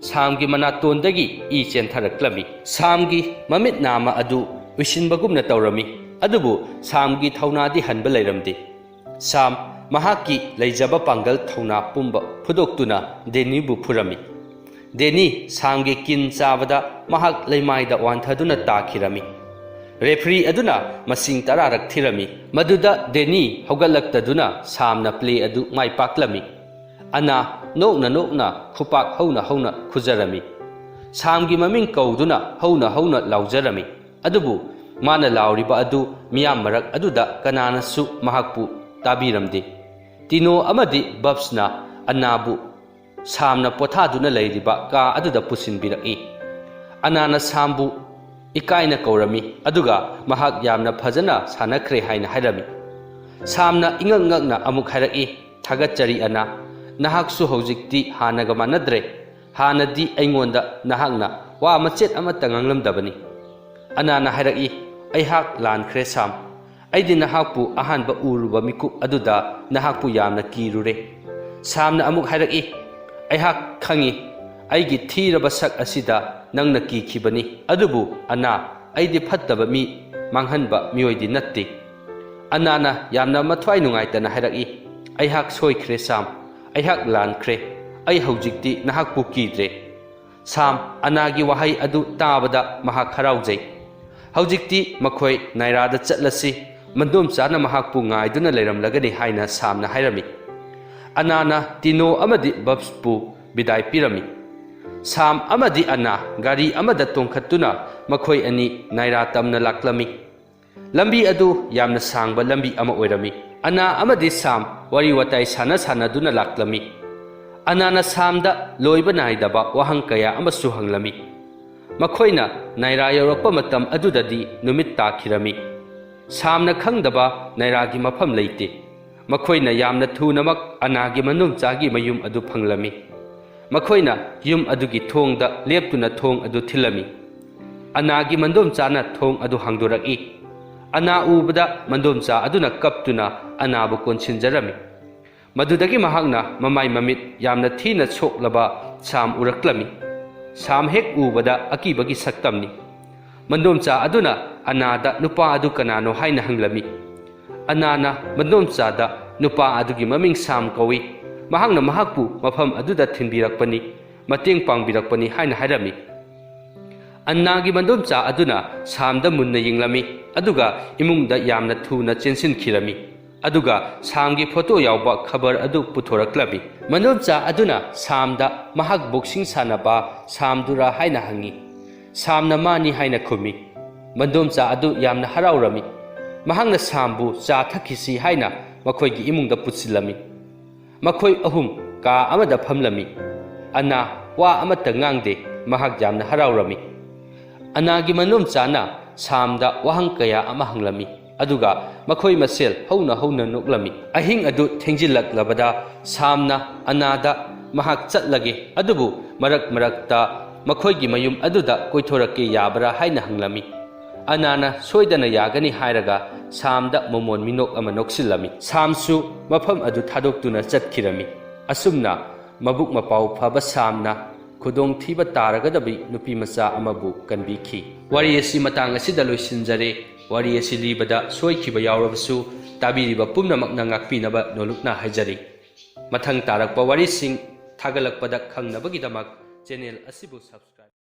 ꯁꯥꯝꯒꯤ ꯃꯅꯥꯇꯣꯟꯗꯒꯤ ꯏ ꯆꯦꯟꯊꯔꯛꯂꯝꯃꯤ꯫ ꯁꯥꯝꯒꯤ ꯃꯃꯤꯠ ꯅꯥꯝꯃ ꯑꯗꯨ ꯎꯏꯁꯤꯟꯕꯒꯨꯝꯅ ꯇꯧꯔꯝꯃꯤ, ꯑꯗꯨꯕꯨ ꯁꯥꯝꯒꯤ ꯊꯧꯅꯥꯗꯤ ꯍꯟꯕ ꯂꯩꯔꯝꯗꯦ꯫ ꯁꯥꯝ ꯃꯍꯥꯛꯀꯤ ꯂꯩꯖꯕ ꯄꯥꯡꯒꯜ ꯊꯧꯅꯥ ꯄꯨꯝꯕ ꯐꯨꯗꯣꯛꯇꯨꯅ ꯗꯦꯅꯤꯕꯨ ꯐꯨꯔꯝꯃꯤ꯫ ꯗꯦꯅꯤ ꯁꯥꯝꯒꯤ ꯀꯤꯟ ꯆꯥꯕꯗ ꯃꯍꯥꯛ ꯂꯩꯃꯥꯏꯗ ꯋꯥꯟꯊꯗꯨꯅ ꯇꯥꯈꯤꯔꯝꯃꯤ꯫ ꯔꯦꯐ꯭ꯔꯤ ꯑꯗꯨꯅ ꯃꯁꯤꯡ ꯇꯔꯥꯔꯛ ꯊꯤꯔꯝꯃꯤ꯫ ꯃꯗꯨꯗ ꯗꯦꯅꯤ ꯍꯧꯒꯠꯂꯛꯇꯗꯨꯅ ꯁꯥꯝꯅ ꯄ꯭ꯂꯦ ꯑꯗꯨ ꯃꯥꯏ ꯄꯥꯛꯂꯝꯃꯤ꯫ ꯑꯅꯥ ꯅꯣꯛꯅ ꯅꯣꯛꯅ ꯈꯨꯄꯥꯛ ꯍꯧꯅ ꯍꯧꯅ ꯈꯨꯖꯔꯝꯃꯤ꯫ ꯁꯥꯝꯒꯤ ꯃꯃꯤꯡ ꯀꯧꯗꯨꯅ ꯍꯧꯅ ꯍꯧꯅ ꯂꯥꯎꯖꯔꯝꯃꯤ꯫ ꯑꯗꯨꯕꯨ ꯃꯥꯅ ꯂꯥꯎꯔꯤꯕ ꯑꯗꯨ ꯃꯤꯌꯥꯝ ꯃꯔꯛ ꯑꯗꯨꯗ ꯀꯅꯥꯅꯁꯨ ꯃꯍꯥꯛꯄꯨ ꯇꯥꯕꯤꯔꯝꯗꯦ꯫ ꯇꯤꯅꯣ ꯑꯃꯗꯤ ꯕꯕꯁꯅ ꯑꯅꯥꯕꯨ ꯁꯥꯝꯅ ꯄꯣꯊꯥꯗꯨꯅ ꯂꯩꯔꯤꯕ ꯀꯥ ꯑꯗꯨꯗ ꯄꯨꯁꯤꯟꯕꯤꯔꯛꯏ꯫ ꯑꯅꯥꯅ ꯁꯥꯝꯕꯨ ꯏꯀꯥꯏꯅ ꯀꯧꯔꯝꯃꯤ, ꯑꯗꯨꯒ ꯃꯍꯥꯛ ꯌꯥꯝꯅ ꯐꯖꯅ ꯁꯥꯟꯅꯈ꯭ꯔꯦ ꯍꯥꯏꯅ ꯍꯥꯏꯔꯝꯃꯤ꯫ ꯁꯥꯝꯅ ꯏꯉꯛ ꯉꯛꯅ ꯑꯃꯨꯛ ꯍꯥꯏꯔꯛꯏ, "ꯊꯥꯒꯠꯆꯔꯤ ꯑꯅꯥ, ꯅꯍꯥꯛꯁꯨ ꯍꯧꯖꯤꯛꯇꯤ ꯍꯥꯟꯅꯒ ꯃꯥꯟꯅꯗ꯭ꯔꯦ꯫ ꯍꯥꯟꯅꯗꯤ ꯑꯩꯉꯣꯟꯗ ꯅꯍꯥꯛꯅ ꯋꯥ ꯃꯆꯦꯠ ꯑꯃꯠꯇ ꯉꯥꯡꯂꯝꯗꯕꯅꯤ꯫ ꯑꯅꯥꯅ ꯍꯥꯏꯔꯛꯏ, "ꯑꯩꯍꯥꯛ ꯂꯥꯟꯈ꯭ꯔꯦ, ꯁꯥꯝ꯫ ꯑꯩꯗꯤ ꯅꯍꯥꯛꯄꯨ ꯑꯍꯥꯟꯕ ꯎꯔꯨꯕ ꯃꯤꯀꯨꯞ ꯑꯗꯨꯗ ꯅꯍꯥꯛꯄꯨ ꯌꯥꯝꯅ ꯀꯤꯔꯨꯔꯦ꯫" ꯁꯥꯝꯅ ꯑꯃꯨꯛ ꯍꯥꯏꯔꯛꯏ, "ꯑꯩꯍꯥꯛ ꯈꯪꯏ, ꯑꯩꯒꯤ ꯊꯤꯔꯕ ꯁꯛ ꯑꯁꯤꯗ ꯅꯪꯅ ꯀꯤꯈꯤꯕꯅꯤ꯫ ꯑꯗꯨꯕꯨ ꯑꯅꯥ, ꯑꯩꯗꯤ ꯐꯠꯇꯕ ꯃꯤ ꯃꯥꯡꯍꯟꯕ ꯃꯤꯑꯣꯏꯗꯤ ꯅꯠꯇꯦ꯫" ꯑꯅꯥꯅ ꯌꯥꯝꯅ ꯃꯊ꯭ꯋꯥꯏ ꯅꯨꯡꯉꯥꯏꯇꯅ ꯍꯥꯏꯔꯛꯏ, "ꯑꯩꯍꯥꯛ ꯁꯣꯏꯈ꯭ꯔꯦ, ꯁꯥꯝ꯫ ꯑꯩꯍꯥꯛ ꯂꯥꯟꯈ꯭ꯔꯦ꯫ ꯑꯩ ꯍꯧꯖꯤꯛꯇꯤ ꯅꯍꯥꯛꯄꯨ ꯀꯤꯗ꯭ꯔꯦ꯫" ꯁꯥꯝ, ꯑꯅꯥꯒꯤ ꯋꯥꯍꯩ ꯑꯗꯨ ꯇꯥꯕꯗ ꯃꯍꯥꯛ ꯍꯔꯥꯎꯖꯩ꯫ "ꯍꯧꯖꯤꯛꯇꯤ ꯃꯈꯣꯏ ꯅꯥꯏꯔꯥꯗ ꯆꯠꯂꯁꯤ, ꯃꯟꯗꯣꯝꯆꯥꯅ ꯃꯍꯥꯛꯄꯨ ꯉꯥꯏꯗꯨꯅ ꯂꯩꯔꯝꯂꯒꯅꯤ," ꯍꯥꯏꯅ ꯁꯥꯝꯅ ꯍꯥꯏꯔꯝꯃꯤ꯫ ꯑꯅꯥꯅ ꯇꯤꯅꯣ ꯑꯃꯗꯤ ꯕꯕꯁꯄꯨ ꯕꯤꯗꯥꯏ ꯄꯤꯔꯝꯃꯤ꯫ ꯁꯥꯝ ꯑꯃꯗꯤ ꯑꯅꯥ ꯒꯥꯔꯤ ꯑꯃꯗ ꯇꯣꯡꯈꯠꯇꯨꯅ ꯃꯈꯣꯏ ꯑꯅꯤ ꯅꯥꯏꯔꯥ ꯇꯝꯅ ꯂꯥꯛꯂꯝꯃꯤ꯫ ꯂꯝꯕꯤ ꯑꯗꯨ ꯌꯥꯝꯅ ꯁꯥꯡꯕ ꯂꯝꯕꯤ ꯑꯃ ꯑꯣꯏꯔꯝꯃꯤ꯫ ꯑꯅꯥ ꯑꯃꯗꯤ ꯁꯥꯝ ꯋꯥꯔꯤ ꯋꯥꯇꯥꯏ ꯁꯥꯟꯅ ꯁꯥꯟꯅꯗꯨꯅ ꯂꯥꯛꯂꯝꯃꯤ꯫ ꯑꯅꯥꯅ ꯁꯥꯝꯗ ꯂꯣꯏꯕ ꯅꯥꯏꯗꯕ ꯋꯥꯍꯪ ꯀꯌꯥ ꯑꯃꯁꯨ ꯍꯪꯂꯝꯃꯤ꯫ ꯃꯈꯣꯏꯅ ꯅꯥꯏꯔꯥ ꯌꯧꯔꯛꯄ ꯃꯇꯝ ꯑꯗꯨꯗꯗꯤ ꯅꯨꯃꯤꯠ ꯇꯥꯈꯤꯔꯝꯃꯤ꯫ ꯁꯥꯝꯅ ꯈꯪꯗꯕ ꯅꯥꯏꯔꯥꯒꯤ ꯃꯐꯝ ꯂꯩꯇꯦ꯫ ꯃꯈꯣꯏꯅ ꯌꯥꯝꯅ ꯊꯨꯅꯃꯛ ꯑꯅꯥꯒꯤ ꯃꯅꯣꯝꯆꯥꯒꯤ ꯃꯌꯨꯝ ꯑꯗꯨ ꯐꯪꯂꯝꯃꯤ꯫ ꯃꯈꯣꯏꯅ ꯌꯨꯝ ꯑꯗꯨꯒꯤ ꯊꯣꯡꯗ ꯂꯦꯞꯇꯨꯅ ꯊꯣꯡ ꯑꯗꯨ ꯊꯤꯜꯂꯝꯃꯤ꯫ ꯑꯅꯥꯒꯤ ꯃꯟꯗꯣꯝꯆꯥꯅ ꯊꯣꯡ ꯑꯗꯨ ꯍꯥꯡꯗꯣꯔꯛꯏ꯫ ꯑꯅꯥ ꯎꯕꯗ ꯃꯟꯗꯣꯝꯆꯥ ꯑꯗꯨꯅ ꯀꯞꯇꯨꯅ ꯑꯅꯥꯕꯨ ꯀꯣꯟꯁꯤꯟꯖꯔꯝꯃꯤ꯫ ꯃꯗꯨꯗꯒꯤ ꯃꯍꯥꯛꯅ ꯃꯃꯥꯏ ꯃꯃꯤꯠ ꯌꯥꯝꯅ ꯊꯤꯅ ꯁꯣꯛꯂꯕ ꯁꯥꯝ ꯎꯔꯛꯂꯝꯃꯤ꯫ ꯁꯥꯝ ꯍꯦꯛ ꯎꯕꯗ ꯑꯀꯤꯕꯒꯤ ꯁꯛꯇꯝꯅꯤ꯫ ꯃꯟꯗꯣꯝꯆꯥ ꯑꯗꯨꯅ ꯑꯅꯥꯗ ꯅꯨꯄꯥ ꯑꯗꯨ ꯀꯅꯥꯅꯣ ꯍꯥꯏꯅ ꯍꯪꯂꯝꯃꯤ꯫ ꯑꯅꯥꯅ ꯃꯟꯗꯣꯝꯆꯥꯗ ꯅꯨꯄꯥ ꯑꯗꯨꯒꯤ ꯃꯃꯤꯡ ꯁꯥꯝ ꯀꯧꯏ, ꯃꯍꯥꯛꯅ ꯃꯍꯥꯛꯄꯨ ꯃꯐꯝ ꯑꯗꯨꯗ ꯊꯤꯟꯕꯤꯔꯛꯄꯅꯤ, ꯃꯇꯦꯡ ꯄꯥꯡꯕꯤꯔꯛꯄꯅꯤ ꯍꯥꯏꯅ ꯍꯥꯏꯔꯝꯃꯤ꯫ ꯑꯅꯥꯒꯤ ꯃꯟꯗꯣꯝꯆꯥ ꯑꯗꯨꯅ ꯁꯥꯝꯗ ꯃꯨꯟꯅ ꯌꯦꯡꯂꯝꯃꯤ, ꯑꯗꯨꯒ ꯏꯃꯨꯡꯗ ꯌꯥꯝꯅ ꯊꯨꯅ ꯆꯦꯟꯁꯤꯟꯈꯤꯔꯝꯃꯤ꯫ ꯑꯗꯨꯒ ꯁꯥꯝꯒꯤ ꯐꯣꯇꯣ ꯌꯥꯎꯕ ꯈꯕꯔ ꯑꯗꯨ ꯄꯨꯊꯣꯔꯛꯂꯝꯃꯤ꯫ ꯃꯟꯗꯣꯝꯆꯥ ꯑꯗꯨꯅ ꯁꯥꯝꯗ ꯃꯍꯥꯛ ꯕꯣꯛꯁꯤꯡ ꯁꯥꯟꯅꯕ ꯁꯥꯝꯗꯨꯔꯥ ꯍꯥꯏꯅ ꯍꯪꯉꯤ꯫ ꯁꯥꯝꯅ ꯃꯥꯅꯤ ꯍꯥꯏꯅ ꯈꯨꯝꯃꯤ꯫ ꯃꯟꯗꯣꯝꯆꯥ ꯑꯗꯨ ꯌꯥꯝꯅ ꯍꯔꯥꯎꯔꯝꯃꯤ꯫ ꯃꯍꯥꯛꯅ ꯁꯥꯝꯕꯨ ꯆꯥ ꯊꯛꯈꯤꯁꯤ ꯍꯥꯏꯅ ꯃꯈꯣꯏꯒꯤ ꯏꯃꯨꯡꯗ ꯄꯨꯁꯤꯜꯂꯝꯃꯤ꯫ ꯃꯈꯣꯏ ꯑꯍꯨꯝ ꯀꯥ ꯑꯃꯗ ꯐꯝꯂꯝꯃꯤ꯫ ꯑꯅꯥ ꯋꯥ ꯑꯃꯠꯇ ꯉꯥꯡꯗꯦ, ꯃꯍꯥꯛ ꯌꯥꯝꯅ ꯍꯔꯥꯎꯔꯝꯃꯤ꯫ ꯑꯅꯥꯒꯤ ꯃꯅꯣꯝꯆꯥꯅ ꯁꯥꯝꯗ ꯋꯥꯍꯪ ꯀꯌꯥ ꯑꯃ ꯍꯪꯂꯝꯃꯤ, ꯑꯗꯨꯒ ꯃꯈꯣꯏ ꯃꯁꯦꯜ ꯍꯧꯅ ꯍꯧꯅ ꯅꯣꯛꯂꯝꯃꯤ꯫ ꯑꯍꯤꯡ ꯑꯗꯨ ꯊꯦꯡꯖꯤꯜꯂꯛꯂꯕꯗ ꯁꯥꯝꯅ ꯑꯅꯥꯗ ꯃꯍꯥꯛ ꯆꯠꯂꯒꯦ, ꯑꯗꯨꯕꯨ ꯃꯔꯛ ꯃꯔꯛꯇ ꯃꯈꯣꯏꯒꯤ ꯃꯌꯨꯝ ꯑꯗꯨꯗ ꯀꯣꯏꯊꯣꯔꯛꯀꯦ ꯌꯥꯕ꯭ꯔꯥ ꯍꯥꯏꯅ ꯍꯪꯂꯝꯃꯤ꯫ ꯑꯅꯥꯅ ꯁꯣꯏꯗꯅ ꯌꯥꯒꯅꯤ ꯍꯥꯏꯔꯒ ꯁꯥꯝꯗ ꯃꯣꯃꯣꯟ ꯃꯤꯅꯣꯛ ꯑꯃ ꯅꯣꯛꯁꯤꯜꯂꯝꯃꯤ꯫ ꯁꯥꯝꯁꯨ ꯃꯐꯝ ꯑꯗꯨ ꯊꯥꯗꯣꯛꯇꯨꯅ ꯆꯠꯈꯤꯔꯝꯃꯤ꯫ ꯑꯁꯨꯝꯅ ꯃꯕꯨꯛ ꯃꯄꯥꯎ ꯐꯕ ꯁꯥꯝꯅ ꯈꯨꯗꯣꯡꯊꯤꯕ ꯇꯥꯔꯒꯗꯕꯤ ꯅꯨꯄꯤ ꯃꯆꯥ ꯑꯃꯕꯨ ꯀꯟꯕꯤꯈꯤ꯫ ꯋꯥꯔꯤ ꯑꯁꯤ ꯃꯇꯥꯡ ꯑꯁꯤꯗ ꯂꯣꯏꯁꯤꯟꯖꯔꯦ꯫ ꯋꯥꯔꯤ ꯑꯁꯤ ꯂꯤꯕꯗ ꯁꯣꯏꯈꯤꯕ ꯌꯥꯎꯔꯕꯁꯨ ꯇꯥꯕꯤꯔꯤꯕ ꯄꯨꯝꯅꯃꯛꯅ ꯉꯥꯛꯄꯤꯅꯕ ꯅꯣꯂꯨꯛꯅ ꯍꯥꯏꯖꯔꯤ꯫ ꯃꯊꯪ ꯇꯥꯔꯛꯄ ꯋꯥꯔꯤꯁꯤꯡ ꯊꯥꯒꯠꯂꯛꯄꯗ ꯈꯪꯅꯕꯒꯤꯗꯃꯛ ꯆꯦꯅꯦꯜ ꯑꯁꯤꯕꯨ subscribe